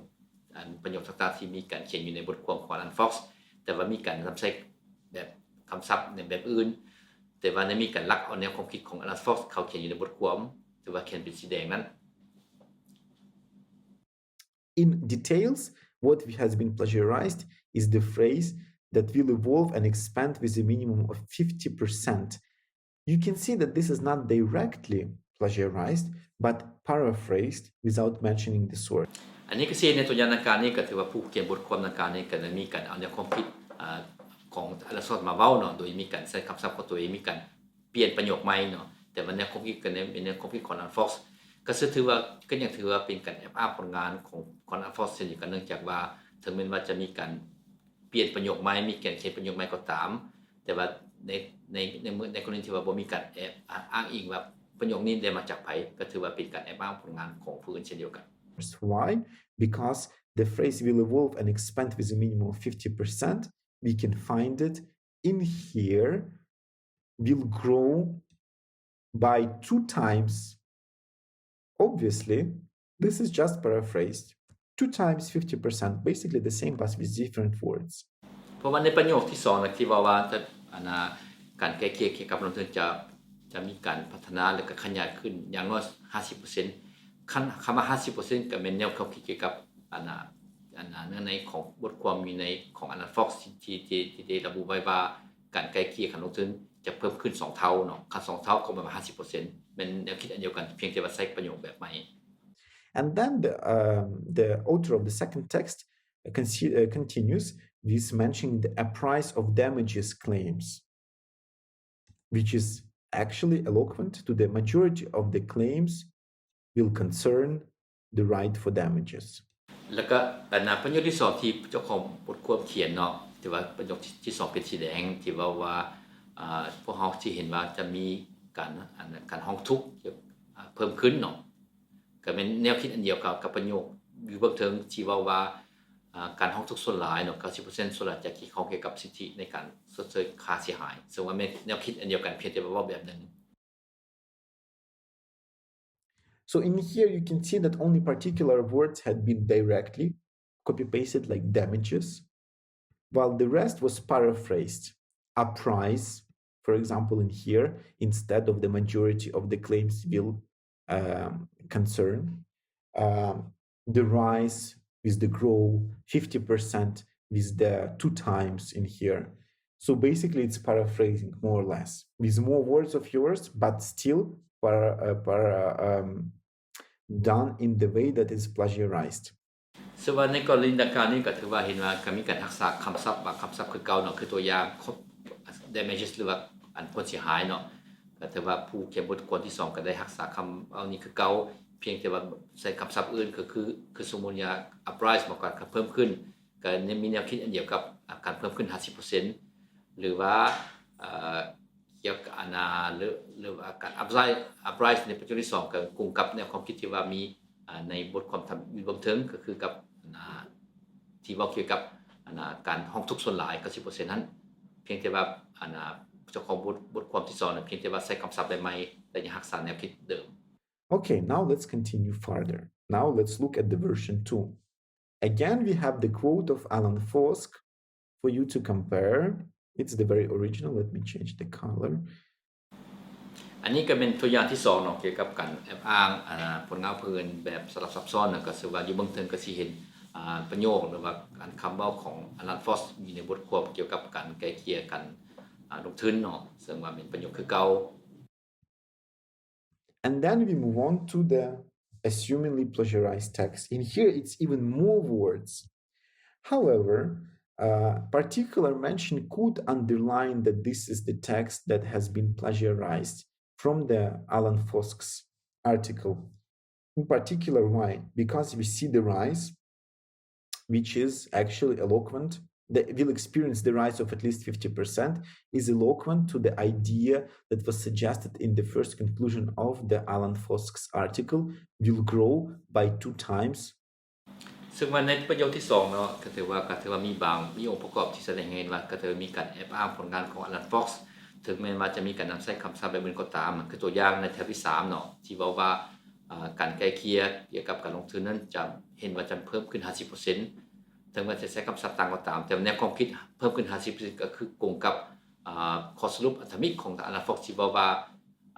ອັນປະໂຫຍກຕ່າງໆທີ່ມີການຂຽນຢູ່ໃນບົດຄວາມຂອງ Alan Fox ແຕ່ວ່າມີການນຳໃຊ້ແບບຄຳສັບໃນແບບອື່ນ ແຕ່ວ່າໄດ້ມີການລັກເອົາແນວຄວາມຄິດຂອງ Alan Fox ເຂົ້າຂຽນຢູ່ໃນບົດຄວາມ ຫຼືວ່າຂຽນເປັນສີແດງນັ້ນ. In details, what has been plagiarized is the phrase that will evolve and expand with a minimum of fifty percent. You can see that this is not directly plagiarized, but paraphrased without mentioning the source. ອັນນີ້ກໍຊິເຫັນໃນຕົວຢ່າງດັ່ງກ່າວນີ້ ກໍຖືວ່າຜູ້ຂຽນບົດຄວາມດັ່ງກ່າວນີ້ ກໍໄດ້ມີການເອົາແນວຄວາມຄິດ ອາ ຂອງ Alan Fox ມາເວົ້າເນາະ ໂດຍມີການໃຊ້ຄຳສັບຂອງຕົວເອງ ມີການປ່ຽນປະໂຫຍກໃໝ່ເນາະ ແຕ່ວ່າແນວຄວາມຄິດກໍແມ່ນແນວຄວາມຄິດຂອງ Alan Fox ກໍຖືວ່າ ກໍຍັງຖືວ່າເປັນການແອບອ້າງຜົນງານຂອງ ຂອງ Alan Fox ເຊັ່ນດຽວກັນ ເນື່ອງຈາກວ່າເຖິງແມ່ນວ່າຈະມີການປ່ຽນປະໂຫຍກໃໝ່ ມີການຂຽນປະໂຫຍກໃໝ່ກໍຕາມ ແຕ່ວ່າໃນ ໃນ ໃນ ໃນກໍລະນີທີ່ວ່າບໍ່ມີການແອບອ້າງອີງວ່າປະໂຫຍກນີ້ໄດ້ມາຈາກໃຜ ກໍຖືວ່າເປັນການແອບອ້າງຜົນງານຂອງຜູ້ອື່ນເຊັ່ນດຽວກັນ. Why? Because the phrase will evolve and expand with a minimum of fifty percent. We can find it in here, will grow by two times. Obviously, this is just paraphrased. Two times fifty percent, basically the same but with different words. ເພາະວ່າໃນປະໂຫຍກທີສອງນະ ທີ່ເວົ້າວ່າ ອັນນະ ການໄກ່ເກ່ຍກ່ຽວກັບລົງທຶນຈະ ຈະມີການພັດທະນາ ແລະ ກະຂະຫຍາຍຂຶ້ນຢ່າງໜ້ອຍຫ້າສິບເປີເຊັນ ຄຳ ຄຳວ່າຫ້າສິບເປີເຊັນ ກະແມ່ນແນວຄວາມຄິດກ່ຽວກັບ ອັນນະ ອັນນະ ເນື້ອໃນຂອງບົດຄວາມຢູ່ໃນຂອງ Alan Fox ທີ່ ທີ່ ທີ່ ທີ່ໄດ້ລະບຸໄວ້ວ່າ ການໄກ່ເກ່ຍການລົງທຶນຈະເພີ່ມຂຶ້ນສອງເທົ່າເນາະ ຄັນສອງເທົ່າກໍປະມານຫ້າສິບເປີເຊັນ ແມ່ນແນວຄິດອັນດຽວກັນ ພຽງແຕ່ວ່າໃຊ້ປະໂຫຍກແບບໃໝ່. And then the, um, the author of the second text consi-, uh, continues with mentioning the apprise of damages claims, which is actually eloquent to the majority of the claims will concern the right for damages. ແລ້ວກໍອັນນະ ປະໂຫຍກທີສອງທີ່ເຈົ້າຂອງບົດຄວາມຂຽນເນາະ ທີ່ວ່າປະໂຫຍກທີສອງເປັນສີແດງ ທີ່ເວົ້າວ່າ ອາ ພວກເຮົາຊິເຫັນວ່າຈະມີການ ອັນນະ ການຮ້ອງທຸກ ອາ ເພີ່ມຂຶ້ນເນາະ ກໍແມ່ນແນວຄິດອັນດຽວກັບ ກັບປະໂຫຍກຢູ່ເບື້ອງເທິງທີ່ເວົ້າວ່າ ອາ ການຮ້ອງທຸກສ່ວນຫຼາຍເນາະ ເກົ້າສິບເປີເຊັນສ່ວນຫຼາຍຈະຮຽກຮ້ອງກ່ຽວກັບສິດທິໃນການຊົດເຊີຍຄ່າເສຍຫາຍ ເຊິ່ງວ່າແມ່ນແນວຄິດອັນດຽວກັນ ພຽງແຕ່ວ່າເວົ້າແບບໜຶ່ງ. So in here, you can see that only particular words had been directly copy-pasted, like damages, while the rest was paraphrased. Apprise, for example, in here, instead of the majority of the claims will, um, concern, um, the rise with the grow, fifty percent with the two times in here. So basically, it's paraphrasing more or less, with more words of yours, but still para-, uh, para-, um, done in the way that is plagiarized. ເຊິ່ງວ່າໃນກໍລະນີດັ່ງກ່າວນີ້ກໍຖືວ່າເຫັນວ່າກໍມີການຮັກສາຄຳສັບບາງຄຳສັບຄືເກົ່າເນາະ ຄືຕົວຢ່າງ damages ຫຼືວ່າອັນຜົນເສຍຫາຍເນາະ ກໍຖືວ່າຜູ້ຂຽນບົດຄວາມທີສອງກໍໄດ້ຮັກສາຄຳເວົ້ານີ້ຄືເກົ່າ, ພຽງແຕ່ວ່າໃຊ້ຄຳສັບອື່ນ ກໍຄື ຄືສົມມຸດວ່າ uprise ມາກກວ່າເພີ່ມຂຶ້ນ, ກໍມີແນວຄິດອັນດຽວກັບ ອາ ການເພີ່ມຂຶ້ນຫ້າສິບເປີເຊັນ ຫຼືວ່າ ເອີ ກ່ຽວກັບ ອັນ ອາ ຫຼື ຫຼືວ່າການ uprise uprise ໃນປະໂຫຍກທີສອງ ກໍກົງກັບແນວຄວາມຄິດທີ່ວ່າມີ ອາ ໃນບົດຄວາມທຳອິດເບື້ອງເທິງ ກໍຄືກັບ ອັນ ອາ ທີ່ເວົ້າກ່ຽວກັບ ອັນ ອາ ການຮ້ອງທຸກສ່ວນຫຼາຍ ເກົ້າສິບເປີເຊັນ ນັ້ນ, ພຽງແຕ່ວ່າ ອັນ ອາ ເຈົ້າຂອງບົດ ບົດຄວາມທີສອງນັ້ນ ພຽງແຕ່ວ່າໃຊ້ຄຳສັບໃໝ່ໆ ແລະ ຍັງຮັກສາແນວຄິດເດີມ. Okay, now let's continue further. Now let's look at the version two. Again, we have the quote of Alan Fosk. For you to compare, it's the very original. Let me change the color. ອັນນີ້ກໍເປັນຕົວຢ່າງທີສອງເນາະ ກ່ຽວກັບການແອບອ້າງ ອາ ຜົນງານຜູ້ອື່ນແບບສະຫຼັບຊັບຊ້ອນນະ, ກໍຄືວ່າຢູ່ເບື້ອງເທິງກໍຊິເຫັນ ອາ ປະໂຫຍກ ຫຼືວ່າການຄຳເວົ້າຂອງ Alan Fosk ຢູ່ໃນບົດຄວາມກ່ຽວກັບການໄກ່ເກ່ຍ ການ ອາ ລົງທຶນເນາະ, ເຊິ່ງວ່າເປັນປະໂຫຍກຄືເກົ່າ. And then we move on to the assumingly plagiarized text. In here, it's even more words. However, uh, particular mention could underline that this is the text that has been plagiarized from the Alan Fosk's article. In particular, why? Because we see the rise which is actually eloquent, that will experience the rise of at least fifty percent, is eloquent to the idea that was suggested in the first conclusion of the Alan Fosk's article, will grow by two times. ເຊິ່ງວ່າໃນປະໂຫຍກທີສອງເນາະ ກໍຖືວ່າ ກໍຖືວ່າມີບາງ ມີອົງປະກອບທີ່ສະແດງໃຫ້ເຫັນວ່າ ກໍຖືມີການແອບອ້າງຜົນງານຂອງ Alan Fosk ເຖິງແມ່ນວ່າຈະມີການນຳໃຊ້ຄຳສັບແບບອື່ນກໍຕາມ. ຄືຕົວຢ່າງໃນແຖວທີສາມເນາະ ທີ່ເວົ້າວ່າ ອາ ການໄກ່ເກ່ຍກ່ຽວກັບການລົງທຶນນັ້ນ ຈະເຫັນວ່າຈະເພີ່ມຂຶ້ນຫ້າສິບເປີເຊັນ ເຖິງວ່າຈະໃຊ້ຄຳສັບຕ່າງກໍຕາມ, ແຕ່ແນວຄວາມຄິດເພີ່ມຂຶ້ນຫ້າສິບເປີເຊັນ ກໍຄືກົງກັບ ອາ ຂໍ້ສະຫຼຸບອັນທຳອິດຂອງທ່ານ Alan Fosk ທີ່ເວົ້າວ່າ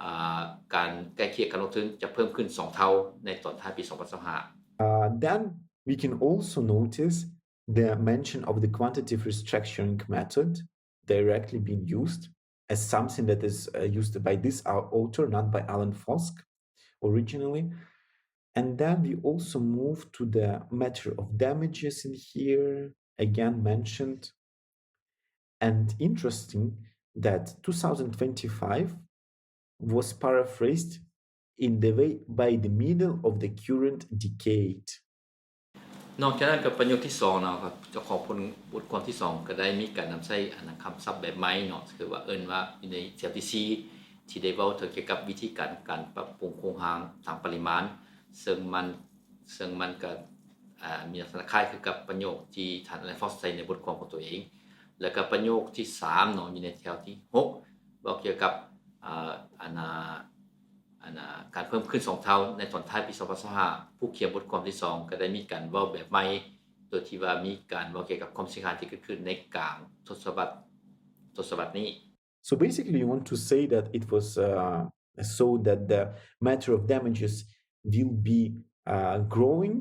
ອາ ການໄກ່ເກ່ຍການລົງທຶນຈະເພີ່ມຂຶ້ນສອງເທົ່າໃນຕອນທ້າຍປີສອງພັນຊາວຫ້າ. Uh, then we can also notice the mention of the quantitative restructuring method directly being used as something that is, uh, used by this au-, author, not by Alan Fosk originally. And then we also move to the matter of damages in here, again mentioned. And interesting that two thousand twenty-five was paraphrased in the way by the middle of the current decade. ນອກຈາກນັ້ນກໍປະໂຫຍກທີສອງເນາະ ເຈົ້າຂອງບົດຄວາມທີສອງກໍໄດ້ມີການນຳໃຊ້ ອັນ ຄຳສັບແບບໃໝ່ເນາະ ຄືວ່າເອີ້ນວ່າຢູ່ໃນແຖວທີສີ່ ທີ່ໄດ້ເວົ້າເຖິງກ່ຽວກັບວິທີການ ການປັບປຸງໂຄງຮ່າງທາງປະລິມານ ເຊິ່ງມັນ ເຊິ່ງມັນກໍ ອາ ມີລັກສະນະຄ້າຍຄືກັບປະໂຫຍກທີ່ທ່ານ Alan Fosk ໃຊ້ໃນບົດຄວາມຂອງຕົວເອງ. ແລ້ວກໍປະໂຫຍກທີສາມເນາະ ຢູ່ໃນແຖວທີຫົກ ເວົ້າກ່ຽວກັບ ອາ ອັນ ອາ ອັນ ອາ ການເພີ່ມຂຶ້ນສອງເທົ່າໃນຕອນທ້າຍປີສອງພັນຊາວຫ້າ ຜູ້ຂຽນບົດຄວາມທີສອງກໍໄດ້ມີການເວົ້າແບບໃໝ່ ໂດຍທີ່ວ່າມີການເວົ້າກ່ຽວກັບຄວາມເສຍຫາຍທີ່ເກີດຂຶ້ນໃນກາງທົດສະວັດ ທົດສະວັດນີ້. So basically, you want to say that it was, uh, so that the matter of damages will be, uh, growing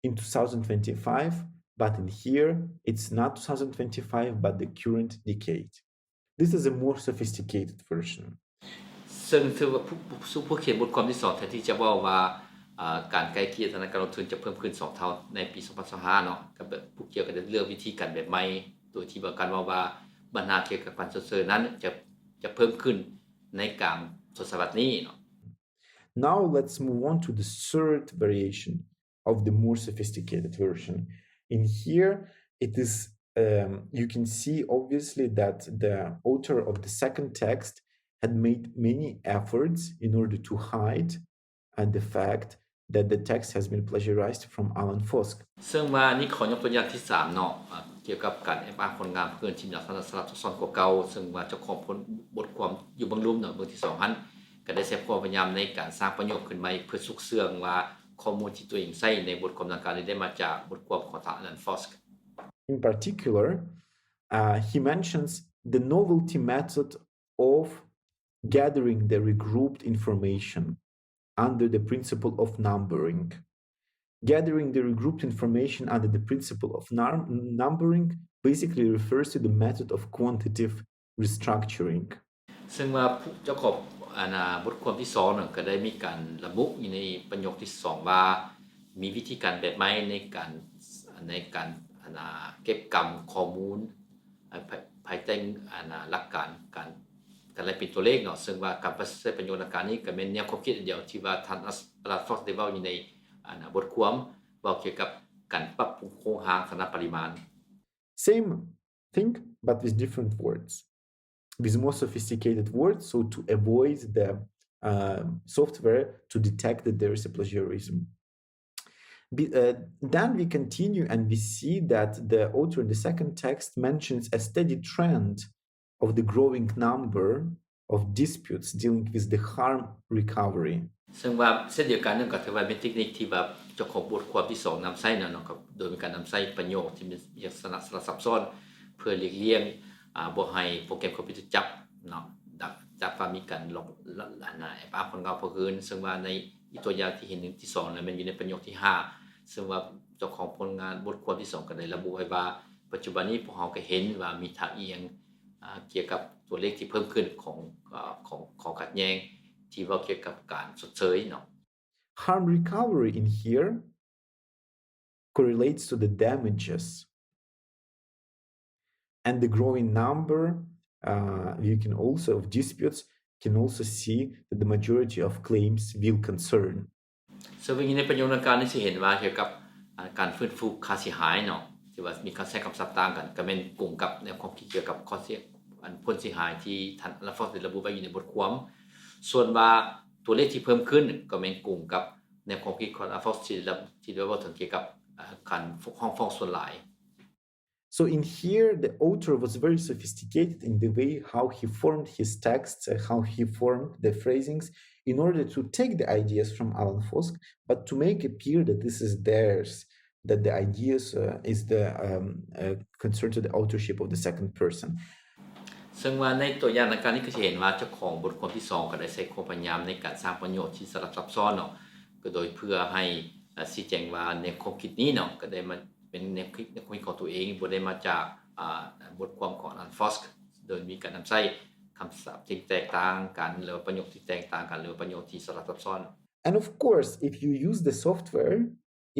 in two thousand twenty-five, but in here, it's not two thousand twenty-five, but the current decade. This is a more sophisticated version. ເຊິ່ງຖືວ່າຜູ້ ຜູ້ຂຽນບົດຄວາມທີສອງແທນທີ່ຈະເວົ້າວ່າ ອາ ການໄກ່ເກ່ຍທາງດ້ານການລົງທຶນຈະເພີ່ມຂຶ້ນສອງເທົ່າໃນປີສອງພັນຊາວຫ້າເນາະ ກໍແບບຜູ້ກ່ຽວກໍໄດ້ເລືອກວິທີການແບບໃໝ່ ໂດຍທີ່ວ່າການເວົ້າວ່າບັນຫາກ່ຽວກັບການຊົດເຊີຍນັ້ນຈະ ຈະເພີ່ມຂຶ້ນໃນກາງທົດສະວັດນີ້ເນາະ. Now let's move on to the third variation of the more sophisticated version. In here, it is, um, you can see obviously that the author of the second text had made many efforts in order to hide, uh, the fact that the text has been plagiarized from Alan Fosk. ເຊິ່ງວ່ານີ້ຂໍຍົກຕົວຢ່າງທີສາມເນາະ ກ່ຽວກັບການແອບອ້າງຜົນງານຜູ້ອື່ນທີ່ມີລັກສະນະສະຫຼັບຊັບຊ້ອນກວ່າເກົ່າ, ເຊິ່ງວ່າເຈົ້າຂອງບົດຄວາມຢູ່ເບື້ອງລຸ່ມເນາະ ເບື້ອງທີສອງຫັ້ນ ກໍໄດ້ໃຊ້ຄວາມພະຍາຍາມໃນການສ້າງປະໂຫຍກຂຶ້ນໃໝ່ ເພື່ອຊຸກເຊື່ອງວ່າຂໍ້ມູນທີ່ຕົວເອງໃຊ້ໃນບົດຄວາມດັ່ງກ່າວນີ້ ໄດ້ມາຈາກບົດຄວາມຂອງທ່ານ Alan Fosk. In particular, uh, he mentions the novelty method of gathering the regrouped information under the principle of numbering. Gathering the regrouped information under the principle of num- numbering basically refers to the method of quantitative restructuring. ເຊິ່ງວ່າເຈົ້າຂອງ ອັນ ອາ ບົດຄວາມທີສອງນັ້ນ ກໍໄດ້ມີການລະບຸຢູ່ໃນປະໂຫຍກທີສອງວ່າ ມີວິທີການແບບໃໝ່ໃນການ ໃນການ ອັນ ອາ ເກັບກຳຂໍ້ມູນ ພາຍ ພາຍໃຕ້ ອັນ ອາ ຫຼັກການການ ການໄລ່ປິ່ນຕົວເລກເນາະ, ເຊິ່ງວ່າການປະ ໃຊ້ປະໂຫຍດດັ່ງກ່າວນີ້ກໍແມ່ນແນວຄວາມຄິດອັນດຽວທີ່ວ່າທ່ານ Alan Fox ໄດ້ເວົ້າຢູ່ໃນ ອັນ ບົດຄວາມເວົ້າກ່ຽວກັບການປັບປຸງໂຄງຮ່າງທາງດ້ານປະລິມານ. Same thing, but with different words, with more sophisticated words, so to avoid the uh, software to detect that there is a plagiarism. Be, uh, then we continue and we see that the author in the second text mentions a steady trend of the growing number of disputes dealing with the harm recovery. ເຊິ່ງວ່າເຊັ່ນດຽວກັນນັ້ນກໍຖືວ່າເປັນເຕັກນິກທີ່ວ່າເຈົ້າຂອງບົດຄວາມທີສອງນຳໃຊ້ເນາະ ໂດຍມີການນຳໃຊ້ປະໂຫຍດທີ່ມີລັກສະນະສະລັບຊັບຊ້ອນ ເພື່ອຫຼີກລ່ຽງ ອາ ບໍ່ໃຫ້ໂປຣແກຣມຄອມພິວເຕີຈັບເນາະ ຈັບວ່າມີການຫຼອກ ອັນນະ ແອບອ້າງຄົນເຫງົາຜູ້ອື່ນ. ເຊິ່ງວ່າໃນອີກຕົວຢ່າງທີ່ເຫັນທີສອງນັ້ນແມ່ນຢູ່ໃນປະໂຫຍດທີຫ້າ ເຊິ່ງວ່າເຈົ້າຂອງຜົນງານບົດຄວາມທີສອງກໍໄດ້ລະບຸໄວ້ວ່າ ປັດຈຸບັນນີ້ພວກເຮົາກໍເຫັນວ່າມີທ່າອ່ຽງ ອາ ກ່ຽວກັບຕົວເລກທີ່ເພີ່ມຂຶ້ນຂອງ ອາ ຂອງຂໍ້ຂັດແຍ່ງທີ່ເວົ້າກ່ຽວກັບການຊົດເຊີຍເນາະ. Harm recovery in here correlates to the damages and the growing number, uh, you can also, of disputes, can also see that the majority of claims will concern ເຊິ່ງຢູ່ໃນປະໂຫຍດດັ່ງກ່າວນີ້ຊິເຫັນວ່າກ່ຽວກັບ ອາ ການຟື້ນຟູຄ່າເສຍຫາຍເນາະ ທີ່ວ່າມີການໃຊ້ຄຳສັບຕ່າງກັນ ກໍແມ່ນກົງກັບແນວຄວາມຄິດກ່ຽວກັບຂໍ້ເສຍ ອັນຜົນເສຍຫາຍທີ່ທ່ານ Alan Fox ໄດ້ລະບຸໄວ້ຢູ່ໃນບົດຄວາມ. ສ່ວນວ່າຕົວເລກທີ່ເພີ່ມຂຶ້ນກໍແມ່ນກົງກັບແນວຄວາມຄິດຂອງ Alan Fox ທີ່ໄດ້ ທີ່ໄດ້ເວົ້າເຖິງກ່ຽວກັບ ອາ ການຟ້ອງຮ້ອງຟ້ອງສ່ວນຫຼາຍ. So in here, the author was very sophisticated in the way how he formed his texts, uh, how he formed the phrasings in order to take the ideas from Alan Fox, but to make appear that this is theirs, that the ideas, uh, is the, um, uh, concern to the authorship of the second person. ເຊິ່ງວ່າໃນຕົວຢ່າງດັ່ງກ່າວນີ້ກໍຈະເຫັນວ່າເຈົ້າຂອງບົດຄວາມທີສອງກໍໄດ້ໃຊ້ຄວາມພະຍາຍາມໃນການສ້າງປະໂຫຍດທີ່ສະຫຼັບຊັບຊ້ອນເນາະ ກໍໂດຍເພື່ອໃຫ້ ອາ ຊີ້ແຈງວ່າແນວຄວາມຄິດນີ້ເນາະ ກໍໄດ້ມາເປັນແນວຄິດ ແນວຄວາມຄິດຂອງຕົວເອງ ບໍ່ໄດ້ມາຈາກ ອາ ບົດຄວາມຂອງ Alan Fox ໂດຍມີການນຳໃຊ້ຄຳສັບທີ່ແຕກຕ່າງກັນ ຫຼືວ່າປະໂຫຍດທີ່ແຕກຕ່າງກັນ ຫຼືວ່າປະໂຫຍດທີ່ສະຫຼັບຊັບຊ້ອນ. And of course, if you use the software,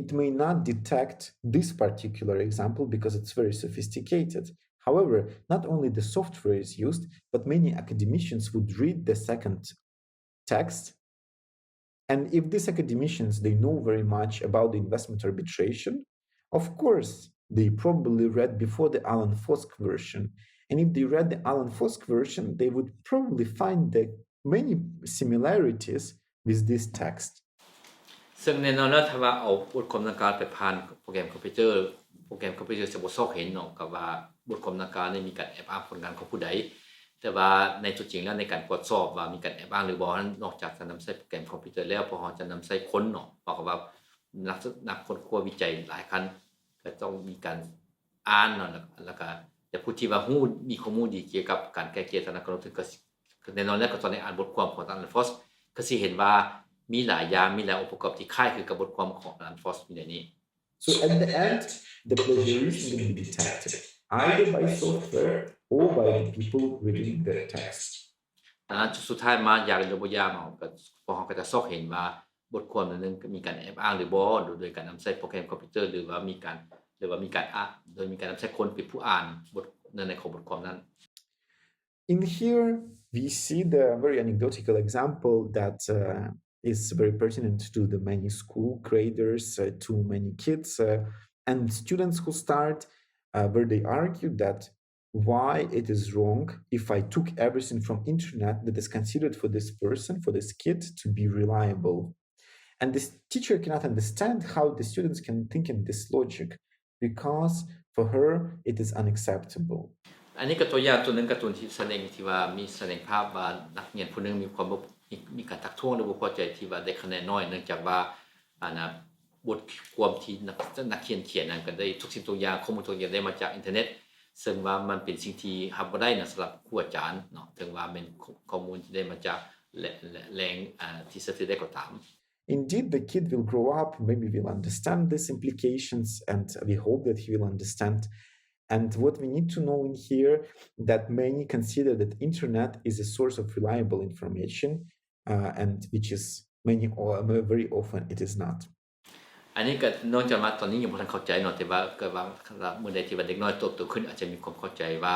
it may not detect this particular example because it's very sophisticated. However, not only the software is used, but many academicians would read the second text. And if these academicians, they know very much about the investment arbitration, of course, they probably read before the Alan Fox version. And if they read the Alan Fox version, they would probably find the many similarities with this text. ເຊິ່ງແນ່ນອນແລ້ວ ຖ້າວ່າເອົາບົດຄວາມດັ່ງກ່າວໄປຜ່ານໂປຣແກຣມຄອມພິວເຕີ ໂປຣແກຣມຄອມພິວເຕີຈະບໍ່ຊອກເຫັນເນາະ ກັບວ່າບົດຄວາມດັ່ງກ່າວນີ້ມີການແອບອ້າງຜົນງານຂອງຜູ້ໃດ. ແຕ່ວ່າໃນຕົວຈິງແລ້ວ ໃນການກວດສອບວ່າມີການແອບອ້າງຫຼືບໍ່ນັ້ນ ນອກຈາກຈະນຳໃຊ້ໂປຣແກຣມຄອມພິວເຕີແລ້ວ ພວກເຮົາຈະນຳໃຊ້ຄົນເນາະ ເພາະວ່ານັກ ນັກຄົ້ນຄວ້າວິໄຈຫຼາຍທ່ານ ກໍຕ້ອງມີການອ່ານເນາະ ແລ້ວ ແລ້ວກໍ ແຕ່ຜູ້ທີ່ວ່າຮູ້ ມີຄວາມຮູ້ດີກ່ຽວກັບການໄກ່ເກ່ຍທາງດ້ານການລົງທຶນ ກໍ ກໍແນ່ນອນແລ້ວ ກໍຕ້ອງໄດ້ອ່ານບົດຄວາມຂອງທ່ານ Alan Fox ກໍຊິເຫັນວ່າມີຫຼາຍຢ່າງ ມີຫຼາຍອົງປະກອບທີ່ຄ້າຍຄືກັບບົດຄວາມຂອງ Alan Fox ມີໃນນີ້. So at the end, the plagiarism can be detected either by software or by the people reading the text. ດັ່ງນັ້ນ ຈຸດສຸດທ້າຍມາ ຢ່າງຫຼືບໍ່ຢ່າງເນາະ ກໍ ພວກເຮົາກໍຈະຊອກເຫັນວ່າ ບົດຄວາມນັ້ນມີການແອບອ້າງຫຼືບໍ່ ໂດຍການນຳໃຊ້ໂປຣແກຣມຄອມພິວເຕີ ຫຼືວ່າມີການ ຫຼືວ່າມີການ ໂດຍມີການນຳໃຊ້ຄົນເປັນຜູ້ອ່ານບົດ ເນື້ອໃນຂອງບົດຄວາມນັ້ນ. In here, we see the very anecdotal example that, uh, is very pertinent to the many school graders, uh, to many kids, uh, and students who start, uh, where they argue that why it is wrong if I took everything from internet that is considered for this person, for this kid, to be reliable. And this teacher cannot understand how the students can think in this logic, because for her it is unacceptable. ອັນນີ້ກໍຕົວຢ່າງຕົວໜຶ່ງ ກາຕູນທີ່ສະແດງ ທີ່ວ່າມີສະແດງພາບວ່ານັກຮຽນຜູ້ໜຶ່ງມີຄວາມບໍ່ ມີ ມີການທັກທ້ວງ ຫຼືບໍ່ພໍໃຈທີ່ວ່າໄດ້ຄະແນນໜ້ອຍ ເນື່ອງຈາກວ່າ ອັນນະ ບົດຄວາມທີ່ນັກ ນັກຮຽນຂຽນນັ້ນ ກໍໄດ້ທຸກສິ່ງທຸກຢ່າງ ຂໍ້ມູນທຸກຢ່າງໄດ້ມາຈາກອິນເຕີເນັດ ເຊິ່ງວ່າມັນເປັນສິ່ງທີ່ຮັບບໍ່ໄດ້ນະ ສຳລັບຄູອາຈານເນາະ ເຖິງວ່າແມ່ນຂໍ້ມູນທີ່ໄດ້ມາຈາກແຫຼ່ງ ແຫຼ່ງ ອາ ທີ່ເຊື່ອຖືໄດ້ກໍຕາມ. Indeed, the kid will grow up, maybe will understand these implications, and we hope that he will understand. And what we need to know in here, that many consider that internet is a source of reliable information, uh, and which is many, or very often it is not. ອັນນີ້ກໍເນື່ອງຈາກວ່າຕອນນີ້ຍັງບໍ່ທັນເຂົ້າໃຈເນາະ ແຕ່ວ່າກໍຫວັງວ່າມື້ໃດທີ່ວ່າເດັກນ້ອຍເຕີບໂຕຂຶ້ນ ອາດຈະມີຄວາມເຂົ້າໃຈວ່າ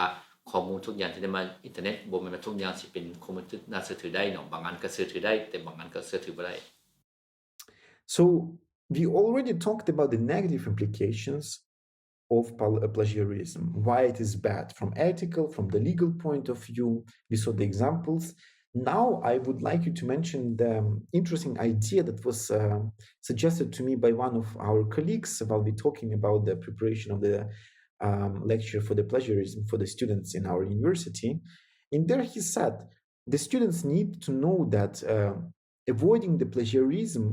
ຂໍ້ມູນທຸກຢ່າງທີ່ໄດ້ມາອິນເຕີເນັດ ບໍ່ແມ່ນວ່າທຸກຢ່າງຊິເປັນຂໍ້ມູນທີ່ໜ້າເຊື່ອຖືໄດ້ເນາະ, ບາງອັນກໍເຊື່ອຖືໄດ້ ແຕ່ບາງອັນກໍເຊື່ອຖືບໍ່ໄດ້. So we already talked about the negative implications of pal- uh, plagiarism, why it is bad from ethical, from the legal point of view. We saw the examples. Now I would like you to mention the um, interesting idea that was uh, suggested to me by one of our colleagues while we talking about the preparation of the um, lecture for the plagiarism for the students in our university. In there he said, the students need to know that uh, avoiding the plagiarism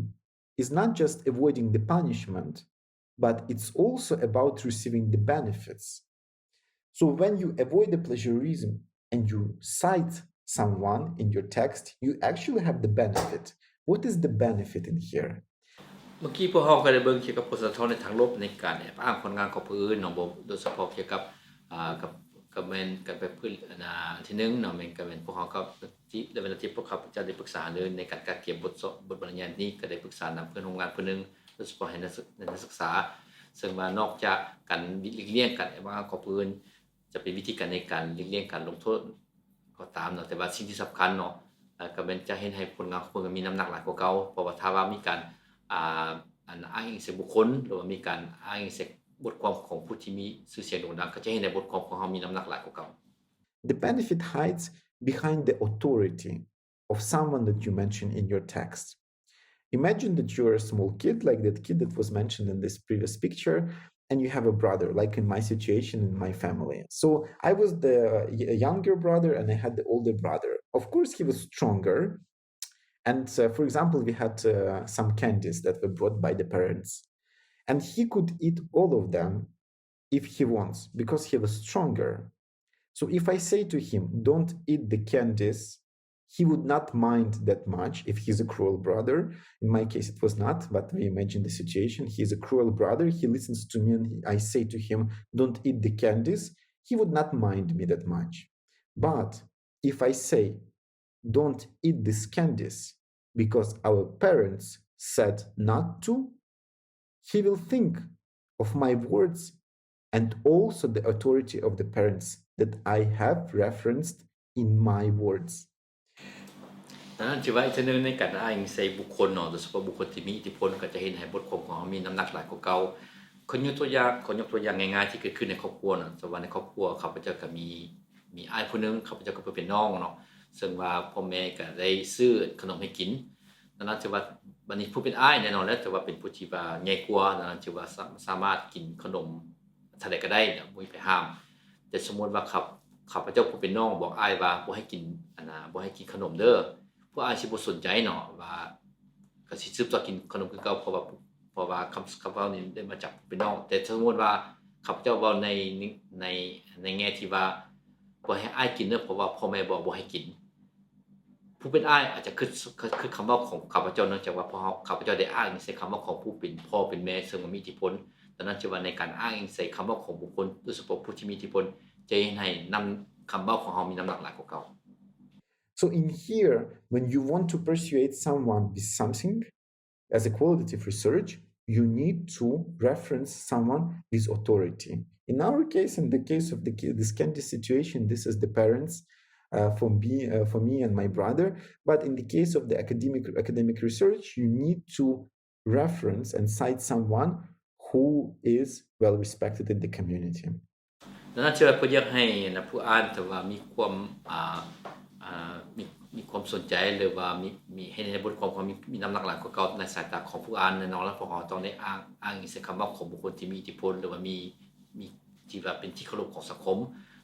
is not just avoiding the punishment, but it's also about receiving the benefits. So when you avoid the plagiarism and you cite someone in your text, you actually have the benefit. What is the benefit in here? ເມື່ອກີ້ພວກເຮົາກໍໄດ້ເບິ່ງກ່ຽວກັບຜົນສະທ້ອນໃນທາງລົບໃນການແອບອ້າງຜົນງານຂອງຜູ້ອື່ນເນາະ, ໂດຍສະເພາະກ່ຽວກັບ ອ່າ ກັບ ກໍແມ່ນ ກໍແມ່ນພື້ນ ອັນ ອັນທີໜຶ່ງເນາະ, ແມ່ນ ກໍແມ່ນພວກເຮົາກໍທີ່ ໃນເວລາທີ່ພວກຂ້າພະເຈົ້າໄດ້ປຶກສາຫາລືໃນການຈັດກຽມບົດສອບ ບົດບັນຍາຍນີ້ ກໍໄດ້ປຶກສານຳເພື່ອນຮ່ວມງານຜູ້ໜຶ່ງ ໂດຍສະເພາະໃຫ້ນັກສຶກ ໃຫ້ນັກສຶກສາ, ເຊິ່ງວ່ານອກຈາກການຫຼີກລ່ຽງການແອບອ້າງຂອງຜູ້ອື່ນ ຈະເປັນວິທີການໃນການຫຼີກລ່ຽງການລົງໂທດກໍຕາມເນາະ, ແຕ່ວ່າສິ່ງທີ່ສຳຄັນເນາະ ກໍແມ່ນຈະເຮັດໃຫ້ຜົນງານຂອງເພິ່ນມີນ້ຳໜັກຫຼາຍກວ່າເກົ່າ, ເພາະວ່າຖ້າວ່າມີການ ອ່າ ອັນ ອ້າງອີງໃສ່ບຸກຄົນ ຫຼືວ່າມີການອ້າງອີງໃສ່ບົດຄວາມຂອງຜູ້ທີ່ມີຊື່ສຽງໂດ່ງດັງ ກໍຈະເຮັດໃຫ້ບົດຄວາມຂອງເຮົາມີນ້ຳໜັກຫຼາຍກວ່າເກົ່າ. The benefit hides behind the authority of someone that you mention in your text. Imagine that you're a small kid, like that kid that was mentioned in this previous picture, and you have a brother, like in my situation, in my family. So I was the y- younger brother and I had the older brother. Of course, he was stronger. And uh, for example, we had uh, some candies that were brought by the parents. And he could eat all of them if he wants, because he was stronger. So if I say to him, "Don't eat the candies," he would not mind that much if he's a cruel brother. In my case, it was not, but we imagine the situation. He's a cruel brother. He listens to me and he- I say to him, "Don't eat the candies." He would not mind me that much. But if I say, "Don't eat these candies because our parents said not to," he will think of my words and also the authority of the parents that I have referenced in my words. ນັ້ນ ຖືວ່າອີກເທື່ອໜຶ່ງໃນການອ້າງອີງໃສ່ບຸກຄົນເນາະ, ໂດຍສະເພາະບຸກຄົນທີ່ມີອິດທິພົນ ກໍຈະເຮັດໃຫ້ບົດຄວາມຂອງເຮົາມີນ້ຳໜັກຫຼາຍກວ່າເກົ່າ. ຂໍຍົກຕົວຢ່າງ ຂໍຍົກຕົວຢ່າງງ່າຍໆທີ່ເກີດຂຶ້ນໃນຄອບຄົວເນາະ, ສົມມຸດວ່າໃນຄອບຄົວຂ້າພະເຈົ້າກໍມີ ມີອ້າຍຜູ້ໜຶ່ງ, ຂ້າພະເຈົ້າກໍເປັນນ້ອງເນາະ, ເຊິ່ງວ່າພໍ່ແມ່ກໍໄດ້ຊື້ຂະໜົມໃຫ້ກິນ. ດັ່ງນັ້ນ ຖືວ່າບັດນີ້ຜູ້ເປັນອ້າຍແນ່ນອນແລ້ວ ຖືວ່າເປັນຜູ້ທີ່ວ່າໃຫຍ່ກວ່າ, ດັ່ງນັ້ນ ຖືວ່າສາ- ສາມາດກິນຂະໜົມເທົ່າໃດກໍໄດ້ ບໍ່ມີໃຜຫ້າມ. ແຕ່ສົມມຸດວ່າ ຂ້າ- ຂ້າພະເຈົ້າຜູ້ເປັນນ້ອງບອກອ້າຍວ່າ ບໍ່ໃຫ້ກິນ ອັນນ່າ ບໍ່ໃຫ້ກິນຂະໜົມເດີ້, ພວກອ້າຍຊິບໍ່ສົນໃຈເນາະ ວ່າ ກໍຊິສືບຕໍ່ກິນຂະໜົມຄືເກົ່າ, ເພາະວ່າ ເພາະວ່າຄຳ ຄຳເວົ້ານີ້ໄດ້ມາຈາກຜູ້ເປັນນ້ອງ. ແຕ່ສົມມຸດວ່າ ຂ້າພະເຈົ້າເວົ້າໃນ ໃນ ໃນແງ່ທີ່ວ່າ ບໍ່ໃຫ້ອ້າຍກິນເດີ້ ເພາະວ່າພໍ່ແມ່ບອກບໍ່ໃຫ້ກິນ, ຜູ້ເປັນອ້າຍອາດຈະຄຶດ ຄ- ຄຶດຄຳເວົ້າຂອງຂ້າພະເຈົ້າ, ເນື່ອງຈາກວ່າພວກເຮົາ ຂ້າພະເຈົ້າໄດ້ອ້າງໃສ່ຄຳເວົ້າຂອງຜູ້ເປັນພໍ່ເປັນແມ່ ເຊິ່ງວ່າມີອິດທິພົນ. ດັ່ງນັ້ນ ຖືວ່າໃນການອ້າງອີງໃສ່ຄຳເວົ້າຂອງບຸກຄົນ ໂດຍສະເພາະຜູ້ທີ່ມີອິດທິພົນ ຈະເຮັດໃຫ້ນຳ ຄຳເວົ້າຂອງເຮົາມີນ້ຳໜັກຫຼາຍກວ່າເກົ່າ. So in here, when you want to persuade someone with something, as a qualitative research, you need to reference someone with authority. In our case, in the case of the, this candy situation, this is the parents uh, for, me, uh, for me and my brother. But in the case of the academic, academic research, you need to reference and cite someone who is well respected in the community. ດັ່ງນັ້ນ ເພື່ອຢາກໃຫ້ຜູ້ອ່ານ ແຕ່ວ່າມີຄວາມ ອ່າ ມີຄວາມສົນໃຈ ຫຼືວ່າມີ ມີເຮັດໃຫ້ບົດຄວາມຂອງເຮົາມີນ້ຳໜັກຫຼາຍກວ່າເກົ່າໃນສາຍຕາຂອງຜູ້ອ່ານແນ່ນອນ, ແລ້ວພວກເຮົາຕ້ອງໄດ້ອ້າງ ອ້າງອີງໃສ່ຄຳເວົ້າຂອງບຸກຄົນທີ່ມີອິດທິພົນ ຫຼືວ່າມີ ມີທີ່ວ່າເປັນທີ່ເຄົາລົບຂອງສັງຄົມ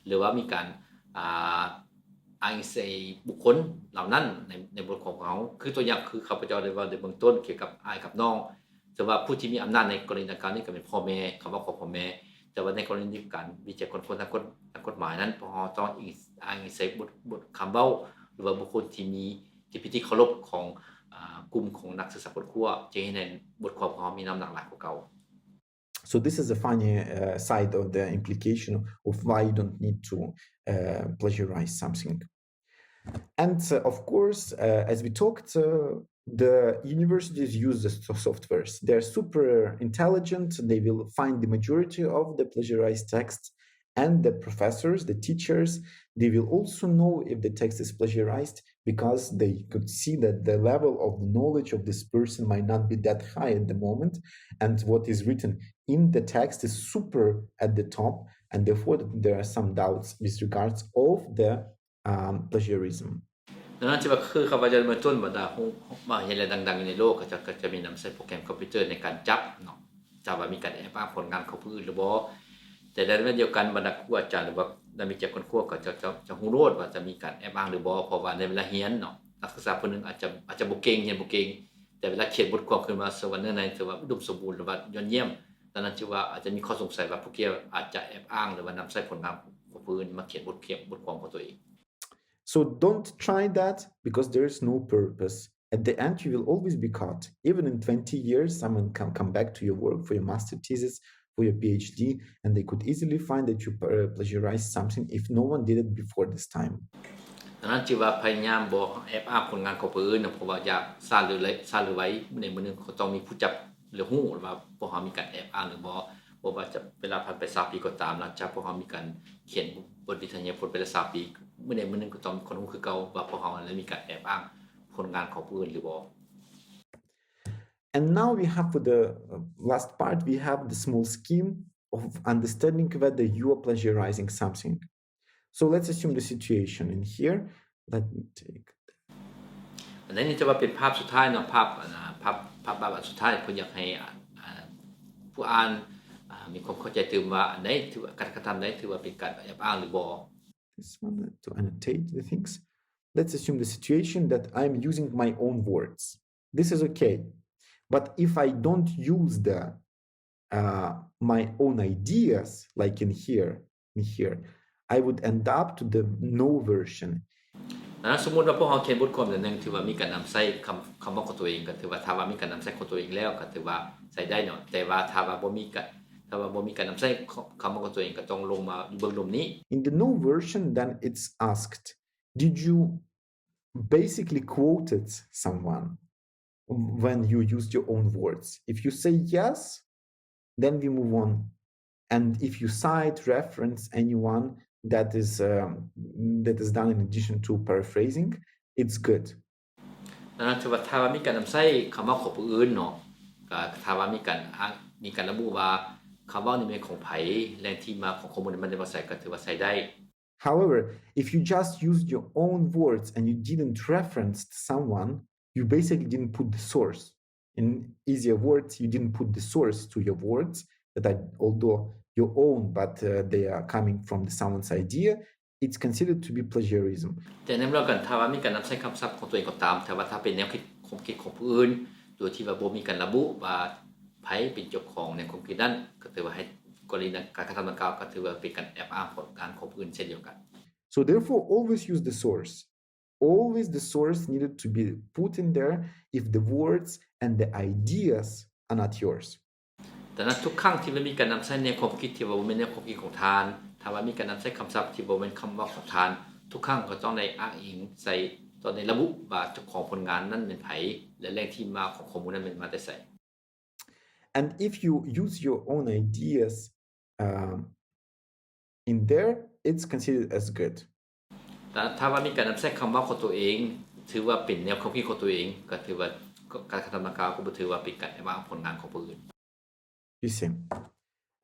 ຫຼືວ່າມີການ ອ່າ ອ້າງອີງໃສ່ບຸກຄົນເຫຼົ່ານັ້ນໃນ ໃນບົດຄວາມຂອງເຮົາ. ຄືຕົວຢ່າງ ຄືຂ້າພະເຈົ້າໄດ້ເວົ້າໃນເບື້ອງຕົ້ນກ່ຽວກັບອ້າຍກັບນ້ອງ, ແຕ່ວ່າຜູ້ທີ່ມີອຳນາດໃນກໍລະນີດັ່ງກ່າວນີ້ກໍແມ່ນພໍ່ແມ່, ຄຳເວົ້າຂອງພໍ່ແມ່. ແຕ່ວ່າໃນກໍລະນີການວິໄຈຄົ້ນຄວ້າທາງກົດ ທາງກົດໝາຍນັ້ນ ພວກເຮົາຕ້ອງອີງ ອ້າງອີງໃສ່ບົດ ບົດຄຳເວົ້າ ຫຼືວ່າບຸກຄົນທີ່ມີ ທີ່ເປັນທີ່ເຄົາລົບຂອງ ອາ ກຸ່ມຂອງນັກສຶກສາຄົ້ນຄວ້າ ຈຶ່ງເຮັດໃຫ້ບົດຄວາມຂອງເຮົາມີນ້ຳໜັກຫຼາຍກວ່າເກົ່າ. So this is a funny uh, side of the implication of why you don't need to uh, plagiarize something. And uh, of course, uh, as we talked, uh, the universities use the softwares. They're super intelligent. They will find the majority of the plagiarized texts And the professors, the teachers, they will also know if the text is plagiarized, because they could see that the level of the knowledge of this person might not be that high at the moment, and what is written in the text is super at the top, and therefore there are some doubts with regards of the, um, plagiarism. ດັ່ງນັ້ນ ທີ່ວ່າຄືຂ້າພະເຈົ້າເມື່ອຕົ້ນ ບັນດາໂຮງ ມະຫາວິທະຍາໄລດັງໆຢູ່ໃນໂລກ ເຂົາເຈົ້າກໍຈະມີນຳໃຊ້ໂປຣແກຣມຄອມພິວເຕີໃນການຈັບເນາະ ຈັບວ່າມີການແອບອ້າງຜົນງານຂອງຜູ້ອື່ນຫຼືບໍ່. ແຕ່ໃນເວລາດຽວກັນ ບັນດາຄູອາຈານ ຫຼືວ່ານັກວິໄຈຄົ້ນຄວ້າ ກໍຈະ ຈະ ຈະຮູ້ໂລດວ່າຈະມີການແອບອ້າງຫຼືບໍ່ ເພາະວ່າໃນເວລາຮຽນເນາະ ນັກສຶກສາຜູ້ໜຶ່ງອາດຈະ ອາດຈະບໍ່ເກັ່ງ ຮຽນບໍ່ເກັ່ງ ແຕ່ເວລາຂຽນບົດຄວາມຂຶ້ນມາ ເຊິ່ງວ່າເນື້ອໃນຖືວ່າອຸດົມສົມບູນ ຫຼືວ່າຍອດຢ້ຽມ, ດັ່ງນັ້ນ ຖືວ່າອາດຈະມີຂໍ້ສົງໄສວ່າຜູ້ກ່ຽວອາດຈະແອບອ້າງ ຫຼືວ່ານຳໃຊ້ຜົນງານຂອງຜູ້ອື່ນມາຂຽນບົດຄວາມ ບົດຄວາມຂອງຕົວເອງ. So don't try that, because there is no purpose. At the end, you will always be caught. Even in twenty years, someone can come back to your work for your master thesis, for your PhD, and they could easily find that you, uh, plagiarized something if no one did it before this time. ດັ່ງນັ້ນ ຈຶ່ງວ່າພະຍາຍາມບໍ່ແອບອ້າງຜົນງານຂອງຜູ້ອື່ນ, ເພາະວ່າຢ່າຊ້າຫຼືໄວ, ຊ້າຫຼືໄວ, ມື້ໃດມື້ໜຶ່ງກໍຕ້ອງມີຜູ້ຈັບ ຫຼືຮູ້ວ່າພວກເຮົາມີການແອບອ້າງຫຼືບໍ່. ບໍ່ວ່າຈະເວລາຜ່ານໄປຊາວປີກໍຕາມ, ຫຼັງຈາກພວກເຮົາມີການຂຽນບົດວິທະຍານິພົນໄປແລ້ວຊາວປີ, ມື້ໃດມື້ໜຶ່ງກໍຕ້ອງມີຄົນຮູ້ຄືເກົ່າວ່າພວກເຮົານັ້ນມີການແອບອ້າງຜົນງານຂອງຜູ້ອື່ນຫຼືບໍ່. And now we have, for the, uh, last part, we have the small scheme of understanding whether you are plagiarizing something. So let's assume the situation in here. Let me take ອັນນີ້ຈະວ່າເປັນພາບສຸດທ້າຍເນາະ, ພາບ ອັນ ພາບ ພາບ ພາບອັນສຸດທ້າຍ ເພື່ອຢາກໃຫ້ ອ່າ ອ່າ ຜູ້ອ່ານ ອ່າ ມີຄວາມເຂົ້າໃຈຕື່ມວ່າ ອັນໃດຖືວ່າ ການກະທຳໃດຖືວ່າເປັນການແອບອ້າງຫຼືບໍ່. This one to annotate the things. Let's assume the situation that I'm using my own words. This is okay. But if I don't use the uh, my own ideas, like in here, in here, I would end up to the no version. ອ່າ ສົມມຸດວ່າພວກເຮົາຂຽນບົດຄວາມອັນໜຶ່ງ ຖືວ່າມີການນຳໃຊ້ຄຳ ຄຳເວົ້າຂອງຕົວເອງ ກໍຖືວ່າ ຖ້າວ່າມີການນຳໃຊ້ຂອງຕົວເອງແລ້ວ ກໍຖືວ່າໃຊ້ໄດ້ເນາະ, ແຕ່ວ່າຖ້າວ່າບໍ່ມີການ ຖ້າວ່າບໍ່ມີການນຳໃຊ້ຄຳເວົ້າຂອງຕົວເອງ ກໍຕ້ອງລົງມາຢູ່ເບື້ອງລຸ່ມນີ້. In the no version, then it's asked, did you basically quoted someone when you used your own words? If you say yes, then we move on. And if you cite, reference anyone that is, um, that is done in addition to paraphrasing, it's good. ນັ້ນ ຖືວ່າ ຖ້າວ່າມີການນຳໃຊ້ຄຳເວົ້າຂອງຜູ້ອື່ນເນາະ ກໍຖ້າວ່າມີການອ້າງ ມີການລະບຸວ່າຄຳເວົ້ານີ້ແມ່ນຂອງໃຜ ແຫຼ່ງທີ່ມາຂອງຂໍ້ມູນນັ້ນມາຈາກໃສ ກໍຖືວ່າໃຊ້ໄດ້. However, if you just used your own words and you didn't reference someone, you basically didn't put the source. In easier words, you didn't put the source to your words that are, although your own, but, uh, they are coming from the someone's idea, it's considered to be plagiarism. ແຕ່ໃນເມື່ອກັນ ຖ້າວ່າມີການນຳໃຊ້ຄຳສັບຂອງຕົວເອງກໍຕາມ, ແຕ່ວ່າຖ້າເປັນແນວຄິດ ຄວາມຄິດຂອງຜູ້ອື່ນ ໂດຍທີ່ວ່າບໍ່ມີການລະບຸວ່າໃຜເປັນເຈົ້າຂອງແນວຄວາມຄິດນັ້ນ ກໍຖືວ່າໃຫ້ ກໍລະນີການກະທຳດັ່ງກ່າວ ກໍຖືວ່າເປັນການແອບອ້າງຜົນງານຂອງຜູ້ອື່ນເຊັ່ນດຽວກັນ. So therefore, always use the source. Always the source needed to be put in there if the words and the ideas are not yours. ດັ່ງນັ້ນ ທຸກຄັ້ງທີ່ມັນມີການນຳໃຊ້ແນວຄວາມຄິດທີ່ວ່າບໍ່ແມ່ນແນວຄວາມຄິດຂອງທ່ານ, ຖ້າວ່າມີການນຳໃຊ້ຄຳສັບທີ່ບໍ່ແມ່ນຄຳເວົ້າຂອງທ່ານ, ທຸກຄັ້ງກໍຕ້ອງໄດ້ອ້າງອີງໃສ່, ຕ້ອງໄດ້ລະບຸວ່າເຈົ້າຂອງຜົນງານນັ້ນແມ່ນໃຜ ແລະ ແຫຼ່ງທີ່ມາຂອງຂໍ້ມູນນັ້ນແມ່ນມາແຕ່ໃສ. And if you use your own ideas, um, in there, it's considered as good. ແຕ່ຖ້າວ່າມີການນຳໃຊ້ຄຳເວົ້າຂອງຕົວເອງ ຖືວ່າເປັນແນວຄວາມຄິດຂອງຕົວເອງ ກໍຖືວ່າ ການກະທຳດັ່ງກ່າວກໍບໍ່ຖືວ່າເປັນການແອບອ້າງຜົນງານຂອງຜູ້ອື່ນ. You see.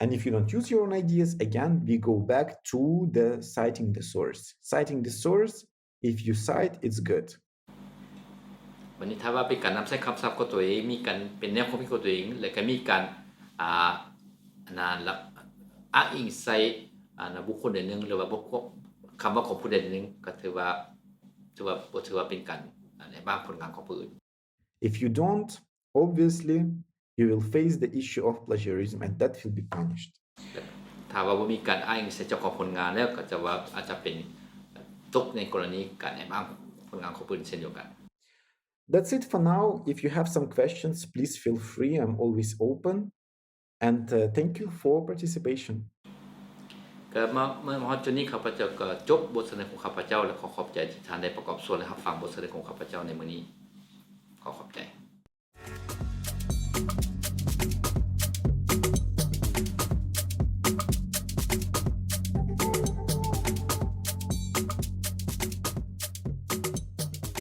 And if you don't use your own ideas, again, we go back to the citing the source. Citing the source, if you cite, it's good. ບັດນີ້ ຖ້າວ່າເປັນການນຳໃຊ້ຄຳສັບຂອງຕົວເອງ, ມີການເປັນແນວຄວາມຄິດຂອງຕົວເອງ ແລະ ກໍມີການ ອ່າ ອັນນັ້ນລະ ອ້າງອີງໃສ່ ອັນ ບຸກຄົນໃດໜຶ່ງ ຫຼືວ່າບຸກຄົນ ຄຳເວົ້າຂອງຜູ້ໃດໜຶ່ງ ກໍຖືວ່າ ຖືວ່າ ບໍ່ຖືວ່າເປັນການ ອັນ ແອບອ້າງຜົນງານຂອງຜູ້ອື່ນ. If you don't, obviously, you will face the issue of plagiarism and that will be punished. ຖ້າວ່າບໍ່ມີການອ້າງອີງໃສ່ເຈົ້າຂອງຜົນງານແລ້ວ ກໍຈະວ່າ ອາດຈະເປັນ ຕົກໃນກໍລະນີການແອບອ້າງຜົນງານຂອງຜູ້ອື່ນເຊັ່ນດຽວກັນ. That's it for now. If you have some questions, please feel free. I'm always open. And, uh, thank you for participation. ກໍມາ ມາຮອດຈຸດນີ້ ຂ້າພະເຈົ້າກໍຈົບບົດສະເໜີຂອງຂ້າພະເຈົ້າ ແລະ ຂໍຂອບໃຈທີ່ທ່ານໄດ້ປະກອບສ່ວນ ແລະ ຮັບຟັງບົດສະເໜີຂອງຂ້າພະເຈົ້າໃນມື້ນີ້. ຂໍຂອບໃຈ.